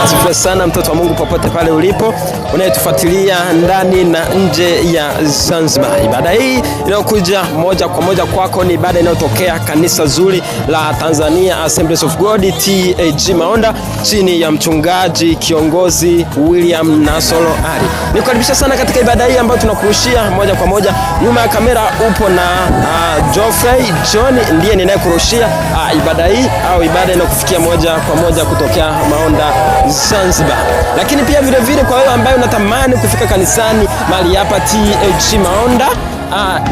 Asifiwe sana mtoto wa Mungu popote pale ulipo unayetufuatilia ndani na nje ya Zanzibar. Ibada hii inayokuja moja kwa moja kwako ni ibada inayotokea kanisa zuri la Tanzania Assemblies of God TAG Maonda chini ya mchungaji kiongozi William Nasolo Ali. Nikukaribisha sana katika ibada hii ambayo tunakurushia moja kwa moja. Nyuma ya kamera upo na Geoffrey John ndiye ninayekurushia ibada hii au ibada inayokufikia moja kwa moja kutokea Maonda Zanzibar. Lakini pia vile vile kwa wewe ambaye unatamani kufika kanisani mahali hapa TAG Maonda,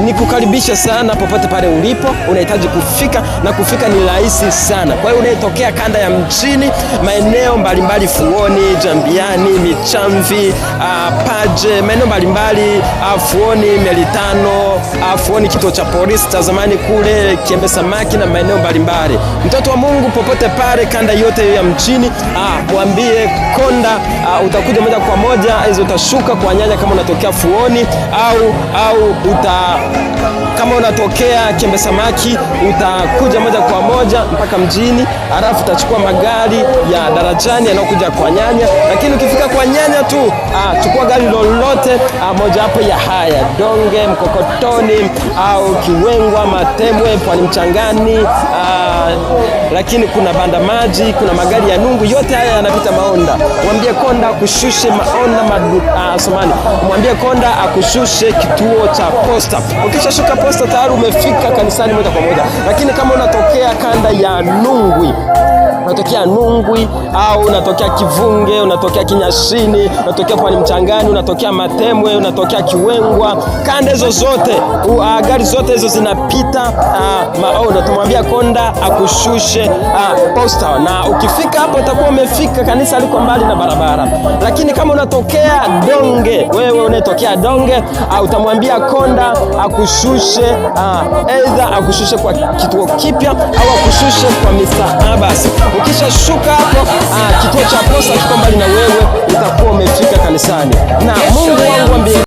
nikukaribisha sana popote pale ulipo, unahitaji kufika na kufika ni rahisi sana. Kwa hiyo unayetokea kanda ya mjini, maeneo mbalimbali, Fuoni, Jambiani, Michamvi, Paje, maeneo mbalimbali, Fuoni Melitano, Fuoni kituo cha polisi cha zamani kule Kiembe Samaki na maeneo mbalimbali. Mtoto wa Mungu popote pale kanda yote ya mjini, mwambie konda, utakuja moja kwa moja, hizo utashuka kwa nyanya kama unatokea Fuoni au uta kama unatokea Kiembe Samaki utakuja moja kwa moja mpaka mjini, halafu utachukua magari ya darajani yanayokuja kwa nyanya. Lakini ukifika kwa nyanya tu, chukua gari lolote moja hapo ya haya Donge, Mkokotoni au Kiwengwa, Matemwe, Pwani Mchangani, lakini kuna banda maji, kuna magari ya Nungu, yote haya yanapita Maonda. Mwambie konda akushushe Maonda somani, mwambie konda akushushe kituo cha posta. Ukishashuka posta tayari umefika kanisani moja kwa moja. Lakini kama unatokea kanda ya Nungwi, unatokea Nungwi au unatokea Kivunge, unatokea Kinyashini, unatokea Pwani Mchangani, unatokea Matemwe, unatokea Kiwengwa, kanda hizo zote, gari zote hizo zinapita Maonda. Tumwambia konda akushushe posta, na ukifika hapo utakuwa umefika kanisa, liko mbali na barabara. Lakini kama unatokea Donge, wewe unatokea Donge, utamwambia konda akushushe, either akushushe kwa kituo kipya au akushushe kwa Mr. Abbas. Ukishashuka hapo, kituo cha posta kiko mbali na wewe, utakuwa umefika kanisani. Na Mungu wangu wa mbinguni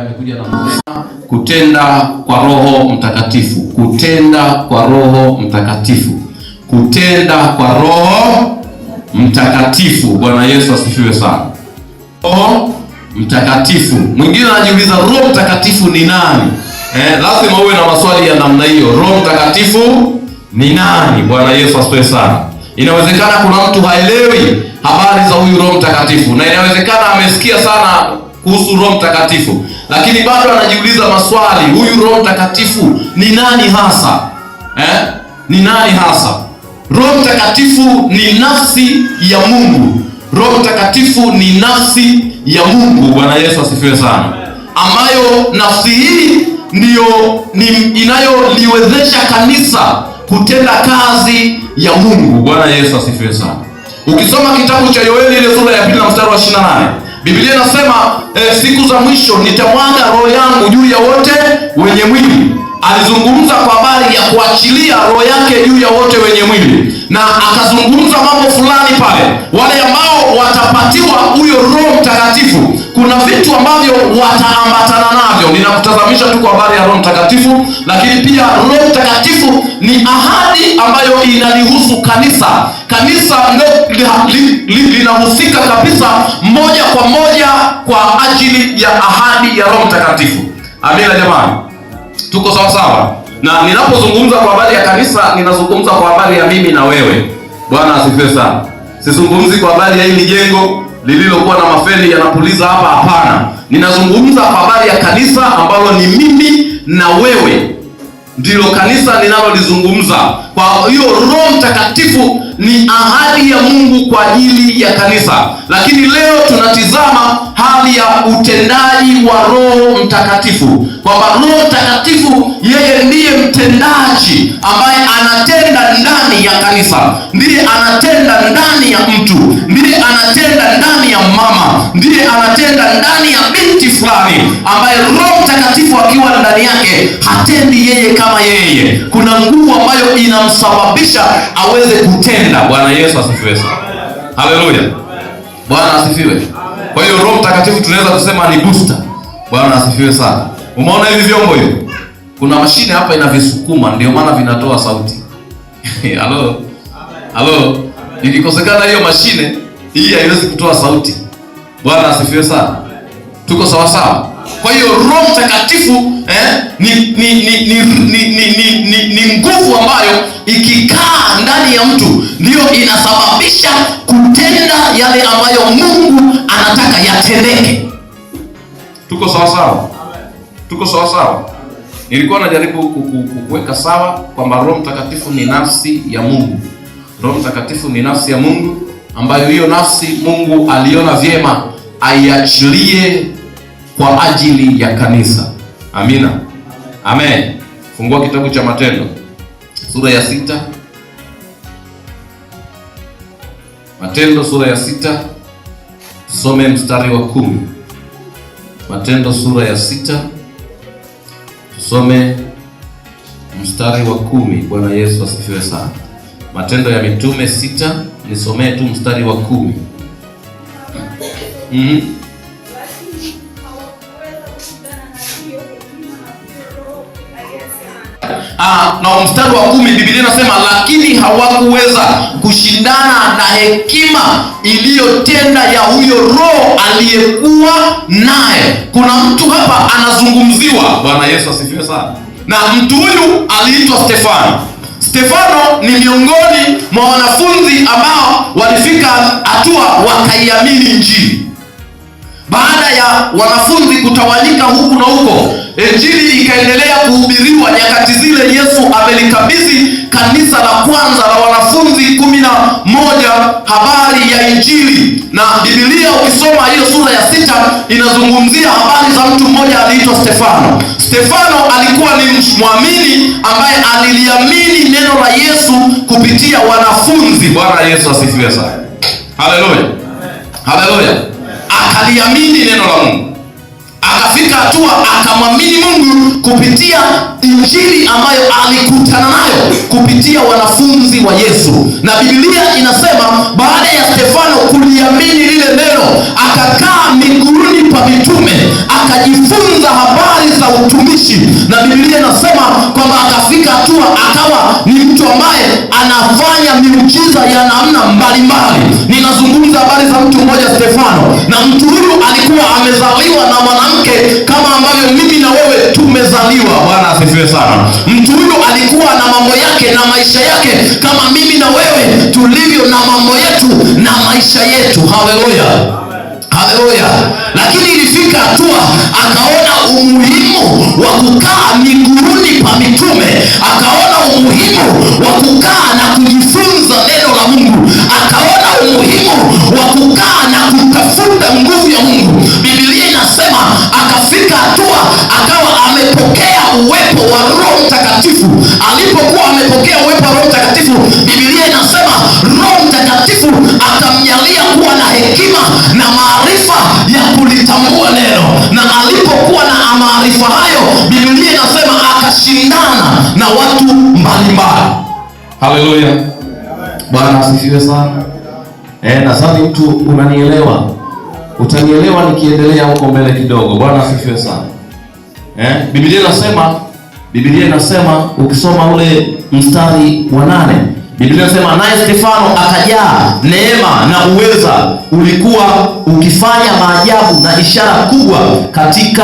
amekuja na mzee. Kutenda kwa Roho Mtakatifu, kutenda kwa Roho Mtakatifu, kutenda kwa Roho Mtakatifu. Bwana Yesu asifiwe sana. Roho Mtakatifu. Mwingine anajiuliza Roho Mtakatifu ni nani? Lazima uwe na maswali ya namna hiyo. Roho Mtakatifu ni nani? Bwana Yesu asifiwe sana. Inawezekana kuna mtu haelewi habari za huyu Roho Mtakatifu, na inawezekana amesikia sana kuhusu Roho Mtakatifu, lakini bado anajiuliza maswali, huyu Roho Mtakatifu ni nani hasa? Ni nani hasa? Roho Mtakatifu ni nafsi ya Mungu. Roho Mtakatifu ni nafsi ya Mungu. Bwana Yesu asifiwe sana. Ambayo nafsi hii ndiyo ni inayoliwezesha kanisa kutenda kazi ya Mungu. Bwana Yesu asifiwe sana. Ukisoma kitabu cha Yoeli ile sura ya 2 na mstari wa 28, Biblia inasema siku za mwisho nitamwaga roho yangu juu ya wote wenye mwili. Alizungumza kwa habari ya kuachilia roho yake juu ya wote wenye mwili, na akazungumza mambo fulani pale. Wale ambao watapatiwa huyo Roho Mtakatifu, kuna vitu ambavyo wataambatana navyo. Ninakutazamisha tu kwa habari ya Roho Mtakatifu, lakini pia Roho Mtakatifu ni ahadi ambayo inalihusu kanisa. Kanisa ndio linahusika kabisa moja kwa moja kwa ajili ya ahadi ya Roho Mtakatifu. Amina jamani. Tuko sawa sawa. Na ninapozungumza kwa habari ya kanisa, ninazungumza kwa habari ya mimi na wewe. Bwana asifiwe sana. Sizungumzi kwa habari ya hili jengo lililokuwa na mafeni yanapuliza hapa, hapana. Ninazungumza kwa habari ya kanisa ambalo ni mimi na wewe. Ndilo kanisa ninalolizungumza. Kwa hiyo Roho Mtakatifu ni ahadi ya Mungu kwa ajili ya kanisa. Lakini leo tunatizama hali ya utendaji wa Roho Mtakatifu, kwamba Roho Mtakatifu yeye ndiye mtendaji ambaye anatenda ndani ya kanisa, ndiye anatenda ndani ya mtu, ndiye anatenda ndani ya mama, ndiye anatenda ndani ya binti fulani, ambaye Roho Mtakatifu akiwa ndani yake hatendi yeye kama yeye. Kuna nguvu ambayo inamsababisha aweze kutenda. Bwana Yesu asifiwe sana. Haleluya. Bwana asifiwe. Kwa hiyo Roho Mtakatifu tunaweza kusema ni booster. Bwana asifiwe sana. Umeona hivi vyombo hivi? Kuna mashine hapa inavisukuma, ndio maana vinatoa sauti. Halo. Halo. Ikikosekana hiyo mashine, hii haiwezi kutoa sauti. Bwana asifiwe sana. Tuko sawa sawa. Kwa hiyo Roho Mtakatifu ni nguvu ambayo ikikaa ndani ya mtu ndiyo inasababisha kutenda yale ambayo Mungu anataka yatendeke. Tuko sawa sawa. Tuko sawa sawa. Nilikuwa najaribu kuweka sawa kwamba Roho Mtakatifu ni nafsi ya Mungu. Roho Mtakatifu ni nafsi ya Mungu ambayo hiyo nafsi Mungu aliona vyema aiachilie kwa ajili ya kanisa. Amina. Amen. Fungua kitabu cha Matendo sura ya 6. Matendo sura ya 6, tusome mstari wa 10. Matendo sura ya 6, tusome mstari wa 10. Bwana Yesu asifiwe sana. Matendo ya Mitume 6, nisomee tu mstari wa 10. Na mstari wa 10 Biblia inasema lakini hawakuweza kushindana na hekima iliyotenda ya huyo Roho aliyekuwa naye. Kuna mtu hapa anazungumziwa. Bwana Yesu asifiwe sana. Na mtu huyu aliitwa Stefano. Stefano ni miongoni mwa wanafunzi ambao walifika hatua wakaiamini Injili. Baada ya wanafunzi kutawanyika huku na huko, Injili ikaendelea kuhubiriwa. Nyakati zile Yesu amelikabidhi kanisa la kwanza la wanafunzi 11 habari ya Injili. Na Biblia ukisoma hiyo sura ya 6 inazungumzia habari za mtu mmoja aliitwa Stefano. Stefano alikuwa ni mwamini ambaye aliliamini neno la Yesu kupitia wanafunzi. Bwana Yesu asifiwe sana. Haleluya. Haleluya. Akaliamini neno la Mungu. Akafika hatua akamwamini Mungu kupitia Injili ambayo alikutana nayo kupitia wanafunzi wa Yesu. Na Biblia inasema baada ya Stefano kuliamini lile neno, akakaa miguuni pa mitume, akajifunza habari mtumishi, na Biblia inasema kwamba akafika hatua akawa ni mtu ambaye anafanya miujiza ya namna mbalimbali. Ninazungumza habari za mtu mmoja Stefano, na mtu huyu alikuwa amezaliwa na mwanamke kama ambavyo mimi na wewe tumezaliwa. Bwana asifiwe sana. Mtu huyu alikuwa na mambo yake na maisha yake kama mimi na wewe tulivyo na mambo yetu na maisha yetu. Haleluya, haleluya. Lakini ilifika hatua akaona umuhimu wa kukaa miguuni pa mitume, akaona umuhimu wa kukaa na kujifunza neno la Mungu, akaona umuhimu wa kukaa na kutafuta nguvu ya Mungu. Biblia inasema akafika hatua akawa amepokea uwepo wa Roho Mtakatifu. Alipokuwa amepokea uwepo wa Roho Mtakatifu, Biblia inasema Roho Mtakatifu akamjalia kuwa na hekima na maarifa ya kulitambua neno, na alipokuwa na maarifa hayo, Biblia inasema akashindana na watu mbalimbali. Haleluya, Bwana asifiwe sana. Nadhani mtu unanielewa, utanielewa nikiendelea huko mbele kidogo. Bwana asifiwe sana. Biblia inasema ukisoma ule mstari wa 8, Biblia inasema naye Stefano akajaa neema na uweza, ulikuwa ukifanya maajabu na ishara kubwa katika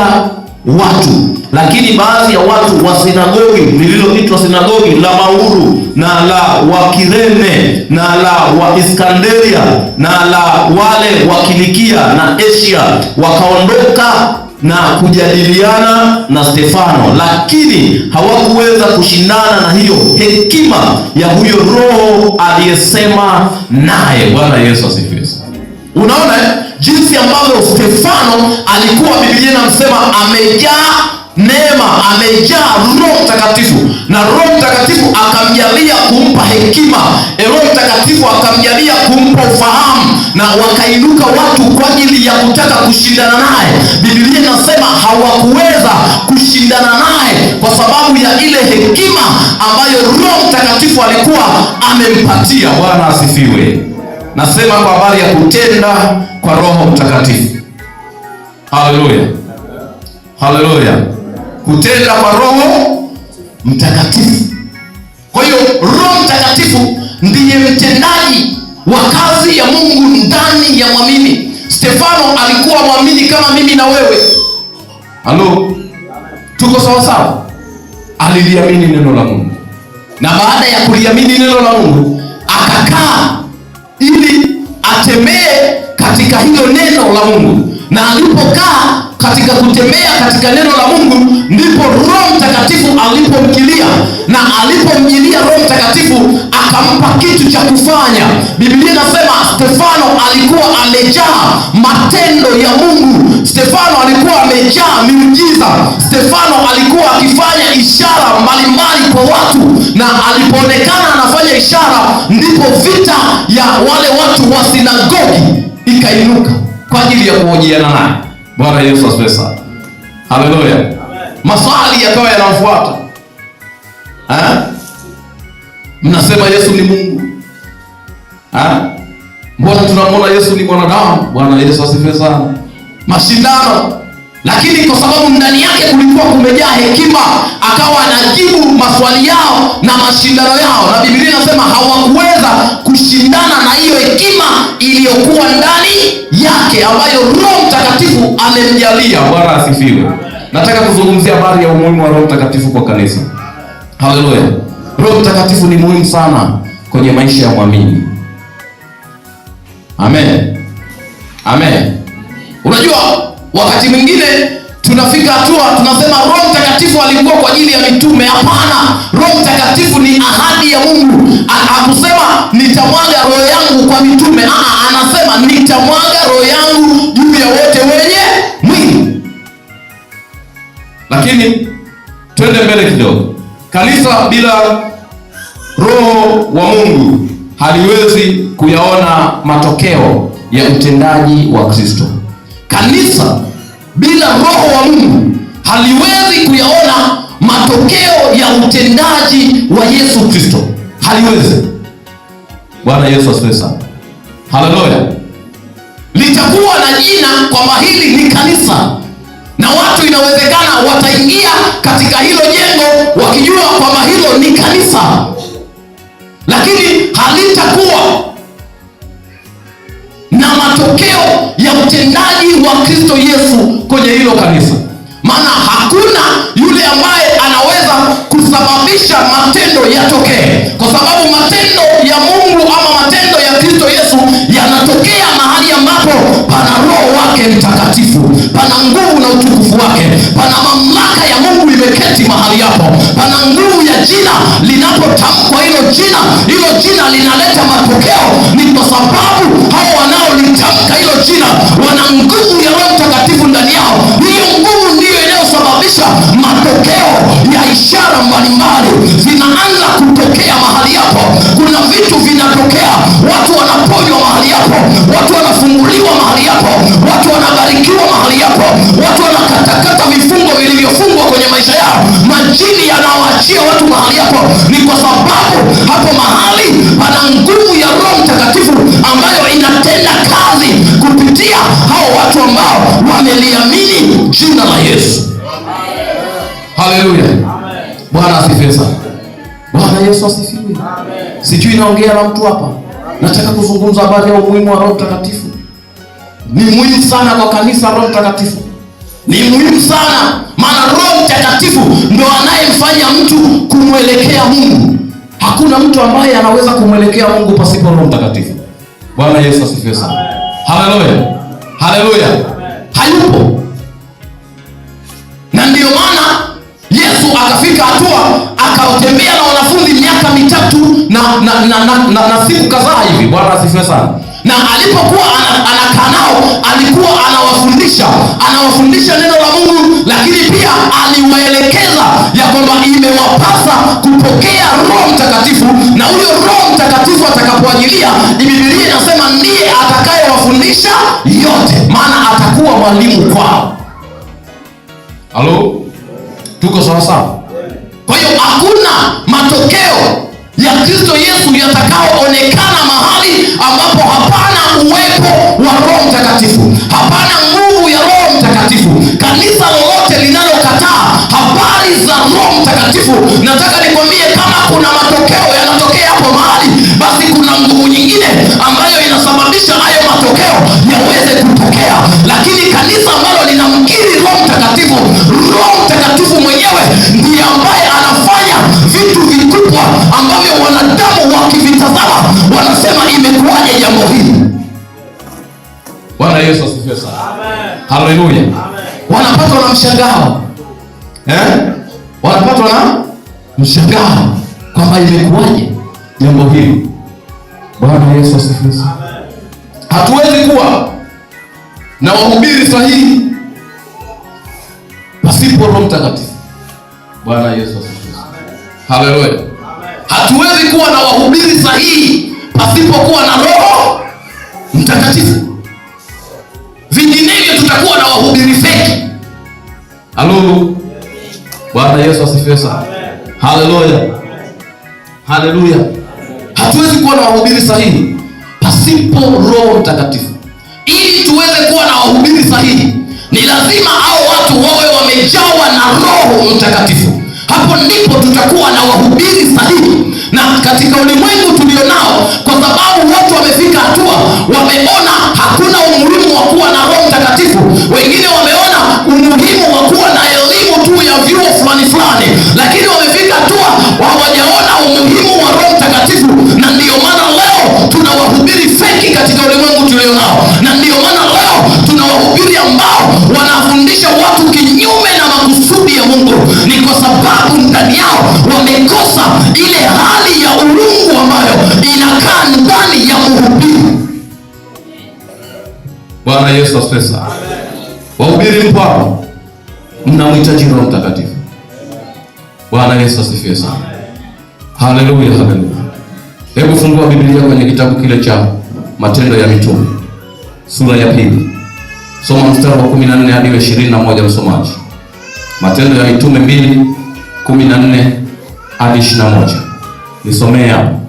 watu. Lakini baadhi ya watu wa sinagogi lililoitwa sinagogi la Mauru na la Wakirene na la Waiskanderia na la wale wa Kilikia na Asia wakaondoka na kujadiliana na Stefano, lakini hawakuweza kushindana na hiyo hekima ya huyo Roho aliyesema naye. Bwana Yesu asifiwe. Unaona jinsi ambavyo Stefano alikuwa, Biblia inamsema amejaa neema, amejaa Roho Mtakatifu, na Roho Mtakatifu akamjalia kumpa hekima, Roho Mtakatifu akamjalia kumpa ufahamu, na wakainuka watu kwa ajili ya kutaka kushindana naye. Biblia inasema hawakuweza kushindana naye kwa sababu ya ile hekima ambayo Roho Mtakatifu alikuwa amempatia. Bwana asifiwe. Nasema kwa habari ya kutenda kwa Roho Mtakatifu. Haleluya, haleluya. Kutenda kwa Roho Mtakatifu. Kwa hiyo Roho Mtakatifu ndiye mtendaji wa kazi ya Mungu ndani ya mwamini. Stefano alikuwa mwamini kama mimi na wewe. Halo, tuko sawa sawa? Aliliamini neno la Mungu, na baada ya kuliamini neno la Mungu akakaa ili atembee katika hilo neno la Mungu, na alipokaa katika kutembea katika neno la Mungu ndipo Roho Mtakatifu alipomjilia, na alipomjilia Roho Mtakatifu akampa kitu cha kufanya. Biblia inasema Stefano alikuwa amejaa matendo ya Mungu. Stefano alikuwa amejaa miujiza. Stefano alikuwa akifanya ishara mbalimbali kwa watu, na alipoonekana anafanya ishara, ndipo vita ya wale watu wa sinagogi ikainuka kwa ajili ya kuhojiana naye. Bwana Yesu asifiwe sana. Haleluya. Maswali yakawa yanamfuata. Mnasema Yesu ni Mungu. Mbona tunamwona Yesu ni mwanadamu? Bwana Yesu asifiwe sana. Mashindano. Lakini kwa sababu ndani yake kulikuwa kumejaa hekima, akawa anajibu maswali yao na mashindano yao, na Biblia inasema hawakuweza kushindana na hiyo hekima iliyokuwa ndani yake ambayo Roho Mtakatifu amemjalia. Bwana asifiwe. Nataka kuzungumzia habari ya umuhimu wa Roho Mtakatifu kwa kanisa. Haleluya. Roho Mtakatifu ni muhimu sana kwenye maisha ya mwamini. Amen. Amen. Unajua, wakati mwingine tunafika hatua tunasema Roho Mtakatifu alikuwa kwa ajili ya mitume. Hapana, Roho Mtakatifu ni ahadi ya Mungu. Hakusema nitamwaga roho yangu kwa mitume. Anasema nitamwaga roho yangu juu ya wote wenye mwili. Lakini twende mbele kidogo. Kanisa bila Roho wa Mungu haliwezi kuyaona matokeo ya utendaji wa Kristo. Kanisa bila Roho wa Mungu haliwezi kuyaona matokeo ya utendaji wa Yesu Kristo. Haliwezi. Bwana Yesu asifiwe sana. Haleluya. Litakuwa na jina kwamba hili ni kanisa, Na watu inawezekana wataingia katika hilo jengo wakijua kwamba hilo ni kanisa, lakini halitakuwa na matokeo ya utendaji wa Kristo Yesu kwenye hilo kanisa. Maana hakuna yule ambaye anaweza kusababisha matendo yatokee, kwa sababu matendo ya Mungu ama matendo ya Kristo Yesu yanatokea mahali ambapo pana Roho wake Mtakatifu, pana nguvu na utukufu wake, pana mamlaka ya Mungu imeketi mahali hapo, pana nguvu ya jina. Linapotamkwa hilo jina, hilo jina linaleta matokeo. Ni kwa sababu hao wanaolitamka hilo jina wana nguvu ya Roho Mtakatifu ndani yao. Hiyo nguvu ndiyo inayosababisha matokeo ya ishara mbalimbali zinaanza kutokea mahali hapo. Kuna vitu vinatokea, watu wanaponywa mahali hapo, watu wanafunguliwa mahali hapo, watu wanabarikiwa mahali hapo, watu wanakatakata vifungo vilivyofungwa kwenye maisha yao, majini yanawaachia watu mahali hapo. Ni kwa sababu hapo mahali pana nguvu ya Roho Mtakatifu ambayo inatenda kazi kupitia hao watu ambao wameliamini jina la Yesu. Haleluya! Bwana asifiwe sana. Bwana Yesu asifiwe. Sijui naongea na mtu hapa. Nataka kuzungumza habari ya umuhimu wa Roho Mtakatifu. Ni muhimu sana kwa kanisa Roho Mtakatifu. Ni muhimu sana, maana Roho Mtakatifu ndo anayemfanya mtu kumwelekea Mungu. Hakuna mtu ambaye anaweza kumwelekea Mungu pasipo Roho Mtakatifu. Bwana Yesu asifiwe sana. Haleluya. Haleluya. Hayupo. Na ndiyo maana Yesu akafika hatua akautembea na wanafunzi miaka 3 na siku kadhaa hivi. Bwana asifiwe sana. Na alipokuwa anakaa nao, alikuwa anawafundisha neno la Mungu, lakini pia aliwaelekeza ya kwamba imewapasa kupokea Roho Mtakatifu, na huyo Roho Mtakatifu atakapoajilia, Biblia inasema ndiye atakayewafundisha yote, maana atakuwa mwalimu kwao. Halo? Tuko sawa sawa? Kwa hiyo hakuna matokeo ya Kristo Yesu yatakayoonekana mahali ambapo hapana uwepo wa Roho Mtakatifu, hapana nguvu ya Roho Mtakatifu. Kanisa lolote linalokataa habari za Roho Mtakatifu, nataka nikwambie, kama kuna matokeo yanatokea hapo mahali, basi kuna nguvu nyingine ambayo inasababisha hayo matokeo yaweze kutokea. Lakini kanisa ambalo linamkiri Roho Mtakatifu, Roho Mtakatifu mwenyewe ndiye ambaye anafanya vitu vikubwa ambavyo wanadamu wakivitazama wanasema imekuwaje jambo hili. Bwana Yesu asifiwe sana. Amen. Haleluya. Wanapatwa na mshangao. Wanapatwa na mshangao kwamba imekuwaje jambo hili. Bwana Yesu asifiwe sana. Hatuwezi kuwa na wahubiri sahihi pasipo Roho Mtakatifu. Bwana Yesu asifiwe. Haleluya. Hatuwezi kuwa na wahubiri sahihi pasipokuwa na Roho Mtakatifu. Vinginevyo tutakuwa na wahubiri feki. Halo. Bwana Yesu asifiwe sana. Haleluya. Haleluya. Hatuwezi kuwa na wahubiri sahihi pasipo Roho Mtakatifu. Ili tuweze kuwa na wahubiri sahihi, ni lazima hao watu wawe wamejawa na Roho Mtakatifu. Hapo ndipo tutakuwa na wahubiri sahihi. Na katika ulimwengu tulionao, kwa sababu watu wamefika hatua wameona hakuna umuhimu wa kuwa na Roho Mtakatifu, wengine wameona umuhimu wa kuwa na elimu tu ya vyuo fulani fulani, lakini wamefika hatua hawajaona umuhimu wa Roho Mtakatifu. Na ndiyo maana leo tuna wahubiri feki katika ulimwengu tulionao, na ndiyo maana leo tuna wahubiri ambao wanafundisha watu kinyume na makusudi ya Mungu. Ni kwa sababu ndani yao wamekosa ile hali ya uungu ambayo inakaa ndani ya mhubiri. Bwana Yesu asifiwe sana. Wahubiri mpo hapa, mnamhitaji Roho Mtakatifu. Bwana Yesu asifiwe sana. Haleluya, haleluya. Hebu fungua Biblia kwenye kitabu kile cha Matendo ya Mitume sura ya 2. Soma mstari wa 14 hadi 21, msomaji. Matendo ya Mitume 2:14 hadi 21. Nisomee hapo.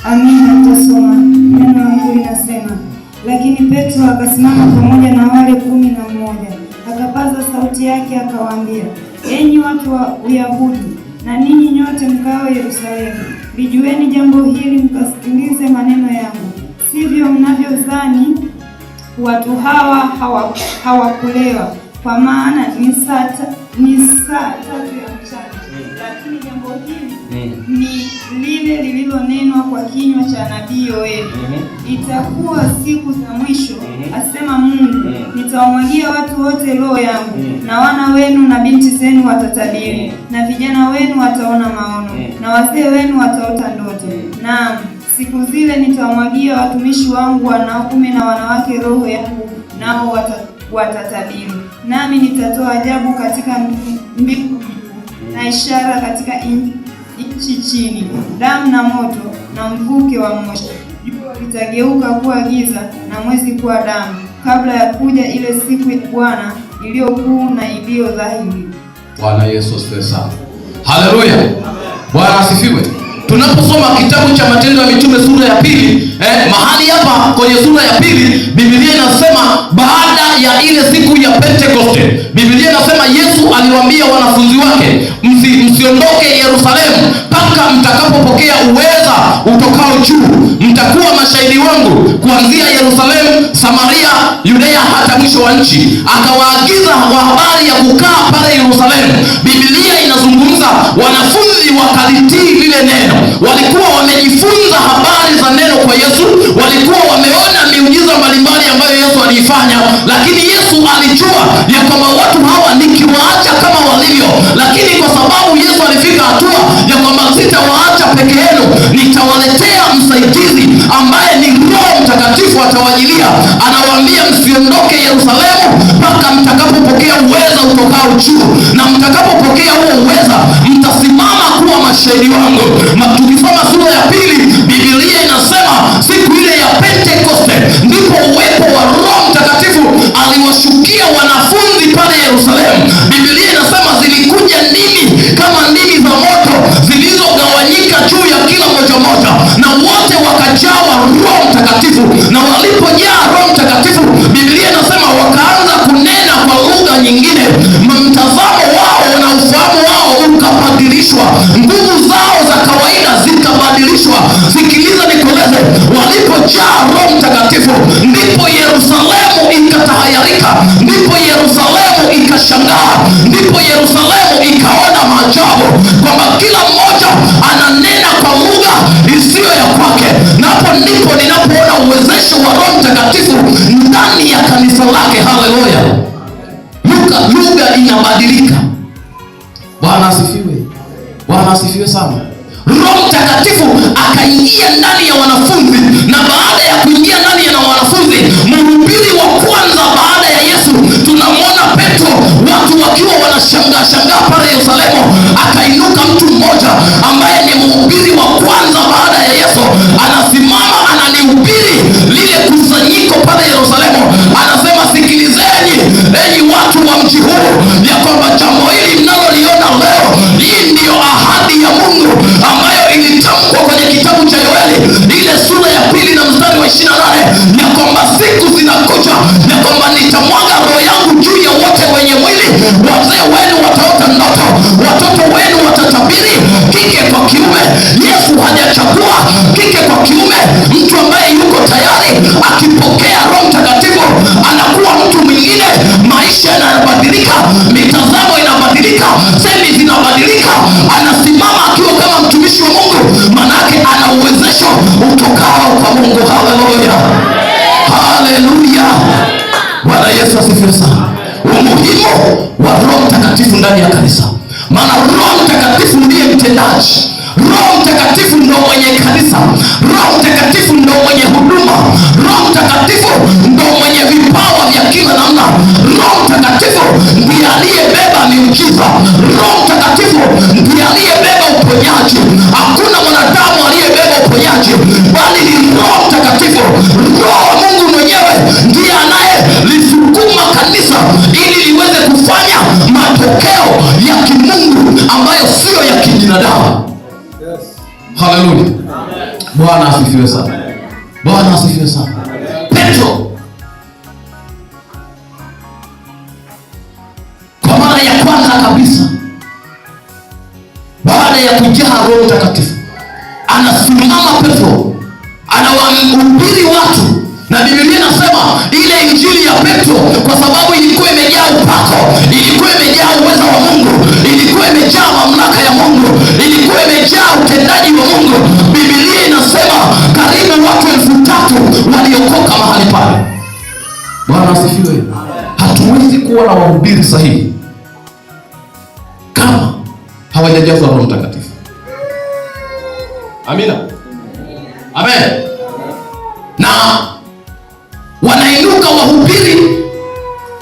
Amina, nitasoma. Neno la Mungu linasema, lakini Petro akasimama pamoja na wale 11 Akapaza sauti yake akawaambia, enyi watu wa Uyahudi na ninyi nyote mkao Yerusalemu, lijueni jambo hili, mkasikilize maneno yangu. Sivyo mnavyodhani, watu hawa hawakulewa, kwa maana ni saa 3 ya mchana. Lakini jambo hili ni lile lililonenwa kwa kinywa cha nabii Yoeli. Itakuwa siku za mwisho, asema Mungu, nitawamwagia watu wote roho yangu, na wana wenu na binti zenu watatabiri, na vijana wenu wataona maono, na wazee wenu wataota ndoto. Naam, siku zile nitawamwagia watumishi wangu wanaume na wanawake roho yangu, nao watatabiri. Nami nitatoa ajabu katika mbingu juu na ishara katika nchi chini, damu na moto na mvuke wa moshi. Jua litageuka kuwa giza na mwezi kuwa damu, kabla ya kuja ile siku ya Bwana iliyo kuu na iliyo dhahiri. Bwana Yesu asifiwe sana. Haleluya. Bwana asifiwe. Tunaposoma kitabu cha Matendo ya Mitume sura ya 2, mahali hapa kwenye sura ya 2, Biblia inasema baada ya ile siku ya Pentekoste, Biblia inasema Yesu aliwaambia wanafunzi wake, msiondoke Yerusalemu mpaka mtakapopokea uweza utokao juu. Mtakuwa mashahidi wangu kuanzia Yerusalemu, Samaria, Yudea hata mwisho wa nchi. Akawaagiza kwa habari ya kukaa pale Yerusalemu. Biblia inazungumza wanafunzi wakalitii lile neno. Walikuwa wamejifunza habari za neno kwa Yesu, walikuwa wameona miujiza mbalimbali ambayo Yesu aliifanya, lakini Yesu alijua ya kwamba watu hawa nikiwaacha kama walivyo, lakini kwa sababu Yesu alifika hatua ya kwamba sitawaacha peke yenu, nitawaletea msaidizi ambaye ni Roho Mtakatifu atawajilia. Anawaambia msiondoke Yerusalemu mpaka mtakapopokea uweza utokao juu, na mtakapopokea huo uweza mtasimama kuwa mashahidi wangu. Na tukisoma sura ya 2, Biblia inasema siku ile ya Pentekoste ndipo uwepo wa Roho Mtakatifu aliwashukia wanafunzi pale Yerusalemu. Biblia inasema zilikuja ndimi kama ndimi za moto zilizogawanyika juu ya kila mmoja mmoja, na wote wakajawa Roho Mtakatifu. Na walipojaa Roho Mtakatifu, Biblia inasema wakaanza kunena kwa lugha nyingine. Mtazamo wao na ufahamu wao ukabadilishwa, nguvu zao za kawaida zikabadilishwa. Sikiliza nikueleze, walipojaa Roho Mtakatifu ndipo Yerusalemu ikatahayarika, ndipo Yerusalemu ikashangaa, ndipo Yerusalemu ikaona maajabu kwamba kila mmoja ananena kwa lugha isiyo ya kwake. Na hapo ndipo ninapoona uwezesho wa Roho Mtakatifu ndani ya kanisa lake. Haleluya! Lugha inabadilika. Bwana asifiwe. Bwana asifiwe sana. Roho Mtakatifu akaingia ndani ya wanafunzi, na baada ya kuingia ndani ya wanafunzi, mhubiri wa kwanza baada ya Yesu tunamwona Petro, watu wakiwa wanashangaa shangaa pale Yerusalemu, akainuka mtu mmoja ambaye ni mhubiri wa kwanza baada ya Yesu, anasimama analihubiri lile kusanyiko pale Yerusalemu, anasema sikilizeni enyi watu wa mji huu, ya kwamba jambo hili mnaloliona leo, hii ndiyo ahadi ya Mungu ambayo ilitamkwa kwenye kitabu cha Yoeli ile sura ya 2 na mstari wa 28, ya kwamba siku zinakuja ya kwamba nitamwaga roho yangu juu ya wote wenye mwili, wazee wenu wataota ndoto, watoto wenu watatabiri, kike kwa kiume. Yesu hajachagua kike kwa kiume. Mtu ambaye yuko tayari akipokea Roho Mtakatifu anakuwa mtu mwingine, maisha yanabadilika, mitazamo inabadilika, semi zinabadilika, anasimama akiwa kama mtumishi wa Mungu, manake ana uwezesho utokao kwa Mungu. Haleluya, haleluya! Bwana Yesu asifiwe sana. Umuhimu wa Roho Mtakatifu ndani ya kanisa, maana Roho Mtakatifu ndiye mtendaji. Roho Mtakatifu ndo mwenye kanisa. Roho Mtakatifu ndo mwenye huduma. Roho Mtakatifu ndo mwenye vipawa vya kila namna. Roho Mtakatifu ndiye aliyebeba miujiza. Roho Mtakatifu ndiye aliyebeba uponyaji. Hakuna mwanadamu aliyebeba uponyaji, bali ni Roho Mtakatifu. Roho wa Mungu mwenyewe ndiye anayelisukuma kanisa ili liweze kufanya matokeo ya kimungu ambayo siyo ya kibinadamu. Haleluya. Bwana asifiwe sana. Bwana asifiwe sana. Petro kwanza kabisa baada ya kujaa Roho Mtakatifu, anasimama Petro, anawahubiri watu, na Biblia inasema ile injili ya Petro, kwa sababu ilikuwa imejaa upako, ilikuwa imejaa uwezo wa Mungu, ilikuwa imejaa mamlaka ya Mungu, ilikuwa imejaa utendaji wa Mungu. Biblia inasema karibu watu 3,000 waliokoka mahali pale. Bwana asifiwe. Hatuwezi kuwa na wahubiri sahihi kama hawajajazwa Roho Mtakatifu. Amina. Amen. Na wanainuka wahubiri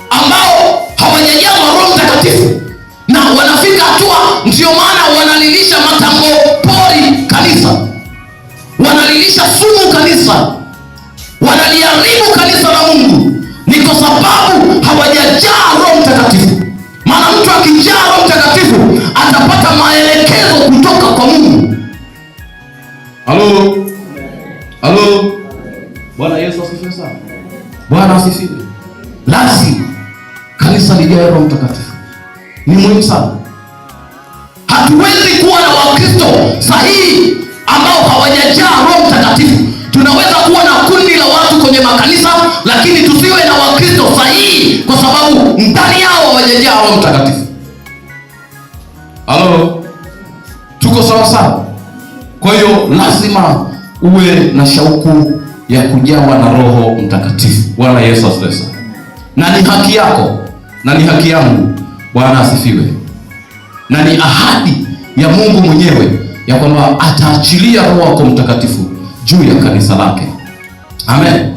ambao hawajajazwa Roho Mtakatifu, na wanafika hatua, ndio maana wanalilisha matango pori kanisa, wanalilisha sumu kanisa, wanaliharibu kanisa la Mungu. Ni kwa sababu hawajajaa Roho Mtakatifu. Maana mtu akijaa Roho Mtakatifu atapata maelekezo kutoka kwa Mungu. Halo? Halo? Bwana Yesu asifiwe sana. Bwana asifiwe. Lazima kanisa lijae Roho Mtakatifu. Ni muhimu sana. Hatuwezi kuwa na Wakristo sahihi ambao hawajajaa Roho Mtakatifu. Tunaweza kuwa na kundi la watu kwenye makanisa, lakini tusiwe na Wakristo sahihi kwa sababu ndani yao hawajajaa Roho Mtakatifu. Halo? Tuko sawa sawa? Kwa hiyo lazima uwe na shauku ya kujawa na Roho Mtakatifu. Bwana Yesu asifiwe sana. Na ni haki yako na ni haki yangu. Bwana asifiwe. Na ni ahadi ya Mungu mwenyewe ya kwamba ataachilia Roho wako Mtakatifu juu ya kanisa lake. Amen.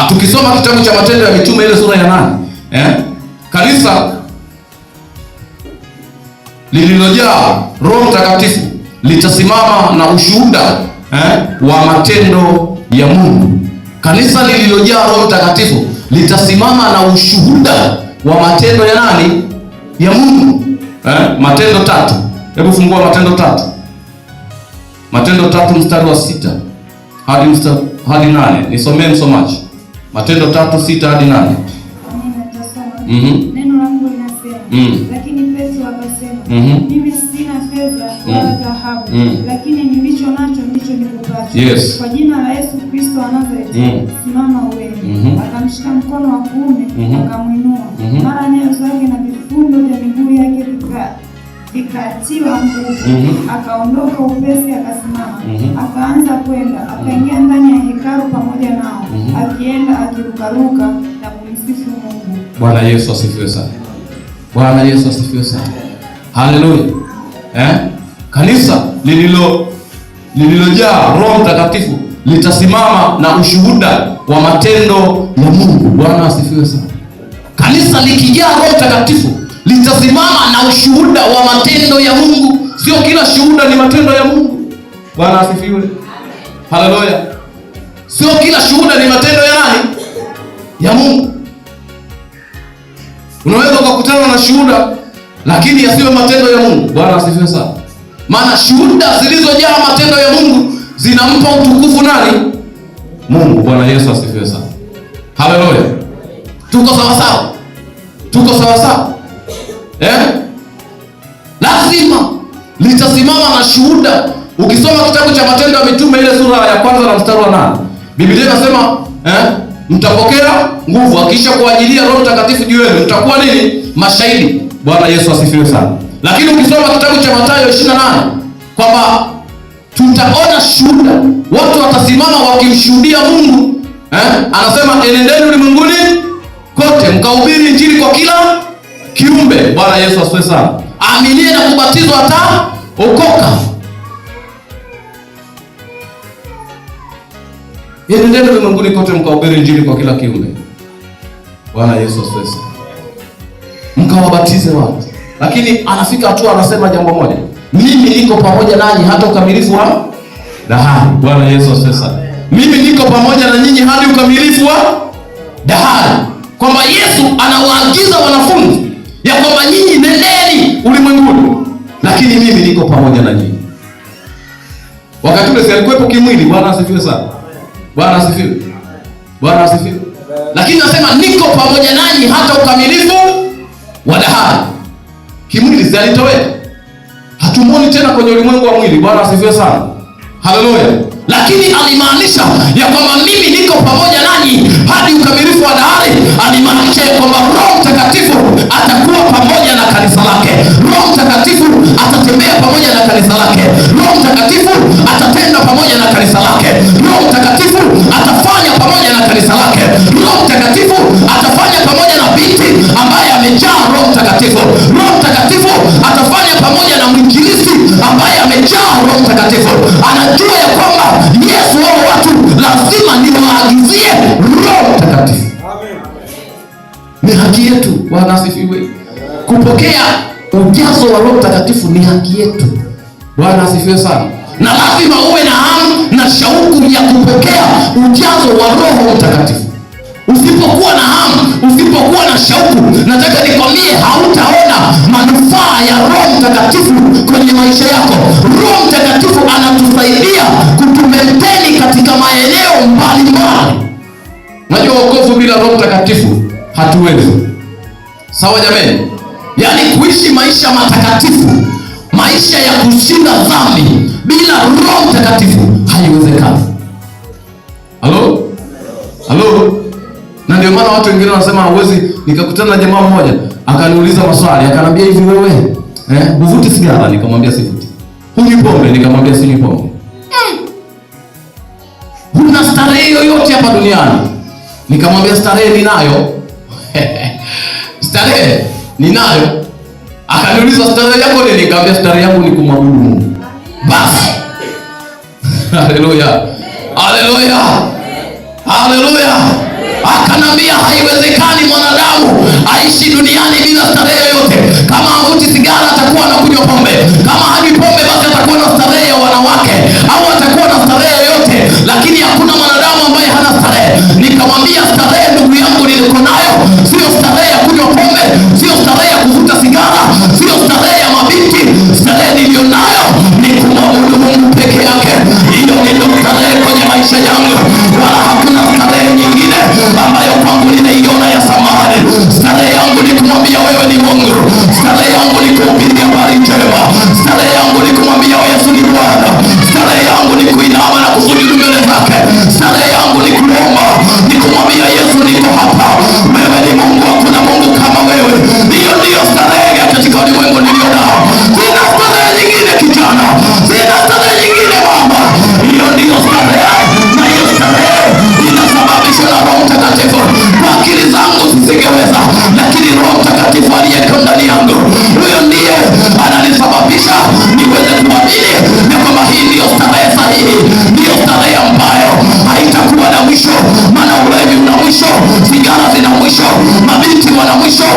Tukisoma kitabu cha Matendo ya Mitume ile sura ya 8, kanisa lililojaa Roho Mtakatifu litasimama na ushuhuda wa matendo ya Mungu. Kanisa lililojaa Roho Mtakatifu litasimama na ushuhuda wa matendo ya nani? Ya Mungu. Matendo 3. Hebu fungua Matendo 3. Matendo 3 mstari wa 6 hadi 8. Nisomee msomaji. Matendo 3:6 hadi 8. Amina, nitasoma. Neno la Mungu linasema, lakini Petro akasema, mimi sina fedha wala dhahabu, lakini nilicho nacho ndicho nikupacho. Yes. Kwa jina la Yesu Kristo wa Nazareti, simama uende. Akamshika mkono wa kuume, akamuinua. Mara nyayo zake na vifundo vya miguu yake vikatiwa nguvu. Akaondoka upesi akasimama. Akaanza kwenda, akaingia ndani ya hekalu pamoja nao, akienda akirukaruka na kumsifu Mungu. Bwana Yesu asifiwe sana. Bwana Yesu asifiwe sana. Haleluya. Kanisa lililojaa Roho Mtakatifu litasimama na ushuhuda wa matendo ya Mungu. Bwana asifiwe sana. Kanisa likijaa Roho Mtakatifu litasimama na ushuhuda wa matendo ya Mungu. Sio kila shuhuda ni matendo ya Mungu. Bwana asifiwe. Haleluya. Sio kila shuhuda ni matendo ya nani? Ya Mungu. Unaweza ukakutana na shuhuda lakini yasiwe matendo ya Mungu. Bwana asifiwe sana. Maana shuhuda zilizojaa matendo ya Mungu zinampa utukufu nani? Mungu. Bwana Yesu asifiwe sana. Haleluya. Tuko sawa sawa? Tuko sawa sawa? Lazima litasimama na shuhuda. Ukisoma kitabu cha Matendo ya Mitume ile sura ya kwanza na mstari wa 8, Biblia inasema mtapokea nguvu akisha kuajilia Roho Mtakatifu juu yenu, mtakuwa nini? Mashahidi. Bwana Yesu asifiwe sana. Lakini ukisoma kitabu cha Mathayo 28 kwamba tutaona shuhuda, watu watasimama wakimshuhudia Mungu. Anasema enendeni ulimwenguni kote mkahubiri injili kwa kila kiumbe. Bwana Yesu asifiwe sana. Aaminie na kubatizwa ataokoka. Enendeni ulimwenguni kote mkahubiri injili kwa kila kiumbe. Bwana Yesu asifiwe sana. Mkawabatize watu. Lakini anafika hatua anasema jambo moja, mimi niko pamoja nanyi hata ukamilifu wa dahari. Bwana Yesu asifiwe sana. Mimi niko pamoja na nyinyi hadi ukamilifu wa dahari. Kwamba Yesu anawaagiza wanafunzi ya kwamba nyinyi nendeni ulimwenguni, lakini mimi niko pamoja na nyinyi. Wakati ule si alikuwepo kimwili. Bwana asifiwe sana. Bwana asifiwe. Bwana asifiwe. Lakini anasema niko pamoja nanyi hata ukamilifu wa dahari. Kimwili si alitoweka. Hatumuoni tena kwenye ulimwengu wa mwili. Bwana asifiwe sana. Haleluya. Lakini alimaanisha ya kwamba mimi niko pamoja nanyi hadi ukamilifu wa dahari. Alimaanisha ya kwamba Roho Mtakatifu atakuwa pamoja na kanisa lake. Roho Mtakatifu atatembea pamoja na kanisa lake. Roho Mtakatifu atatenda pamoja na kanisa lake. Roho Mtakatifu atafanya pamoja na kanisa lake. Roho Mtakatifu atafanya pamoja na binti ambaye amejaa Roho Mtakatifu. Roho Mtakatifu atafanya pamoja na mwinjilisti ambaye amejaa Roho Mtakatifu. Anajua ya kwamba Yesu, wao watu lazima niwaagizie Roho Mtakatifu. Ni haki yetu. Bwana asifiwe. Kupokea ujazo wa Roho Mtakatifu ni haki yetu. Bwana asifiwe sana. Na lazima uwe na hamu na shauku ya kupokea ujazo wa Roho Mtakatifu. Usipokuwa na hamu, usipokuwa na shauku, nataka nikwambie hautaona manufaa ya Roho Mtakatifu kwenye maisha yako. Roho Mtakatifu anatusaidia kutumenteni katika maeneo mbalimbali. Unajua wokovu bila Roho Mtakatifu hatuwezi. Sawa jameni? Yaani kuishi maisha matakatifu, maisha ya kushinda dhambi bila Roho Mtakatifu haiwezekani. Halo? Halo? Na ndio maana watu wengine wanasema hauwezi. Nikakutana na jamaa mmoja akaniuliza maswali, akaniambia hivi, wewe huvuti sigara? Nikamwambia sivuti. Hunywi pombe? Nikamwambia sinywi pombe. Huna starehe yoyote hapa duniani? Nikamwambia starehe ninayo. Starehe ninayo. Akaniuliza starehe yako nini? Nikamwambia starehe yangu ni kumwabudu Mungu. Basi. Haleluya. Haleluya. Haleluya. Akanambia haiwezekani mwanadamu aishi duniani bila starehe yoyote. Kama havuti sigara atakuwa anakunywa pombe, kama hanywi pombe basi atakuwa na starehe ya wanawake au atakuwa na starehe yoyote, lakini hakuna mwanadamu ambaye hana starehe. Nikamwambia starehe, ndugu yangu, niliko nayo sio starehe ya kunywa pombe, sio starehe ya kuvuta sigara, sio starehe ya mabinti. Starehe niliyo nayo ni kumwabudu Mungu peke yake. Hiyo ndio starehe kwenye maisha yangu, wala hakuna starehe nyingine ambayo kwangu ninaiona ya samani. Starehe yangu ni kumwambia wewe ni Mungu. Starehe yangu ni kuhubiri habari njema. Starehe yangu ni kumwambia Yesu ni Bwana. Starehe yangu ni kuinama na kusujudu mbele zake. Starehe yangu ni kuomba, ni kumwambia Yesu niko hapa, wewe ni Mungu, hakuna Mungu kama wewe. Hiyo ndiyo starehe katika ulimwengu nilio nao. Sina starehe nyingine kijana, sina starehe nyingine mama. Hiyo ndiyo starehe, na hiyo starehe inasababishwa na Roho Mtakatifu. Kwa akili zangu sisingeweza, lakini Roho Mtakatifu aliyeko ndani yangu, huyo ndiye ananisababisha niweze kuamini ya kwamba hii ndiyo starehe sahihi, ndiyo starehe ambayo haitakuwa na mwisho. Maana ulevi una mwisho, sigara zina mwisho, mabinti wana mwisho,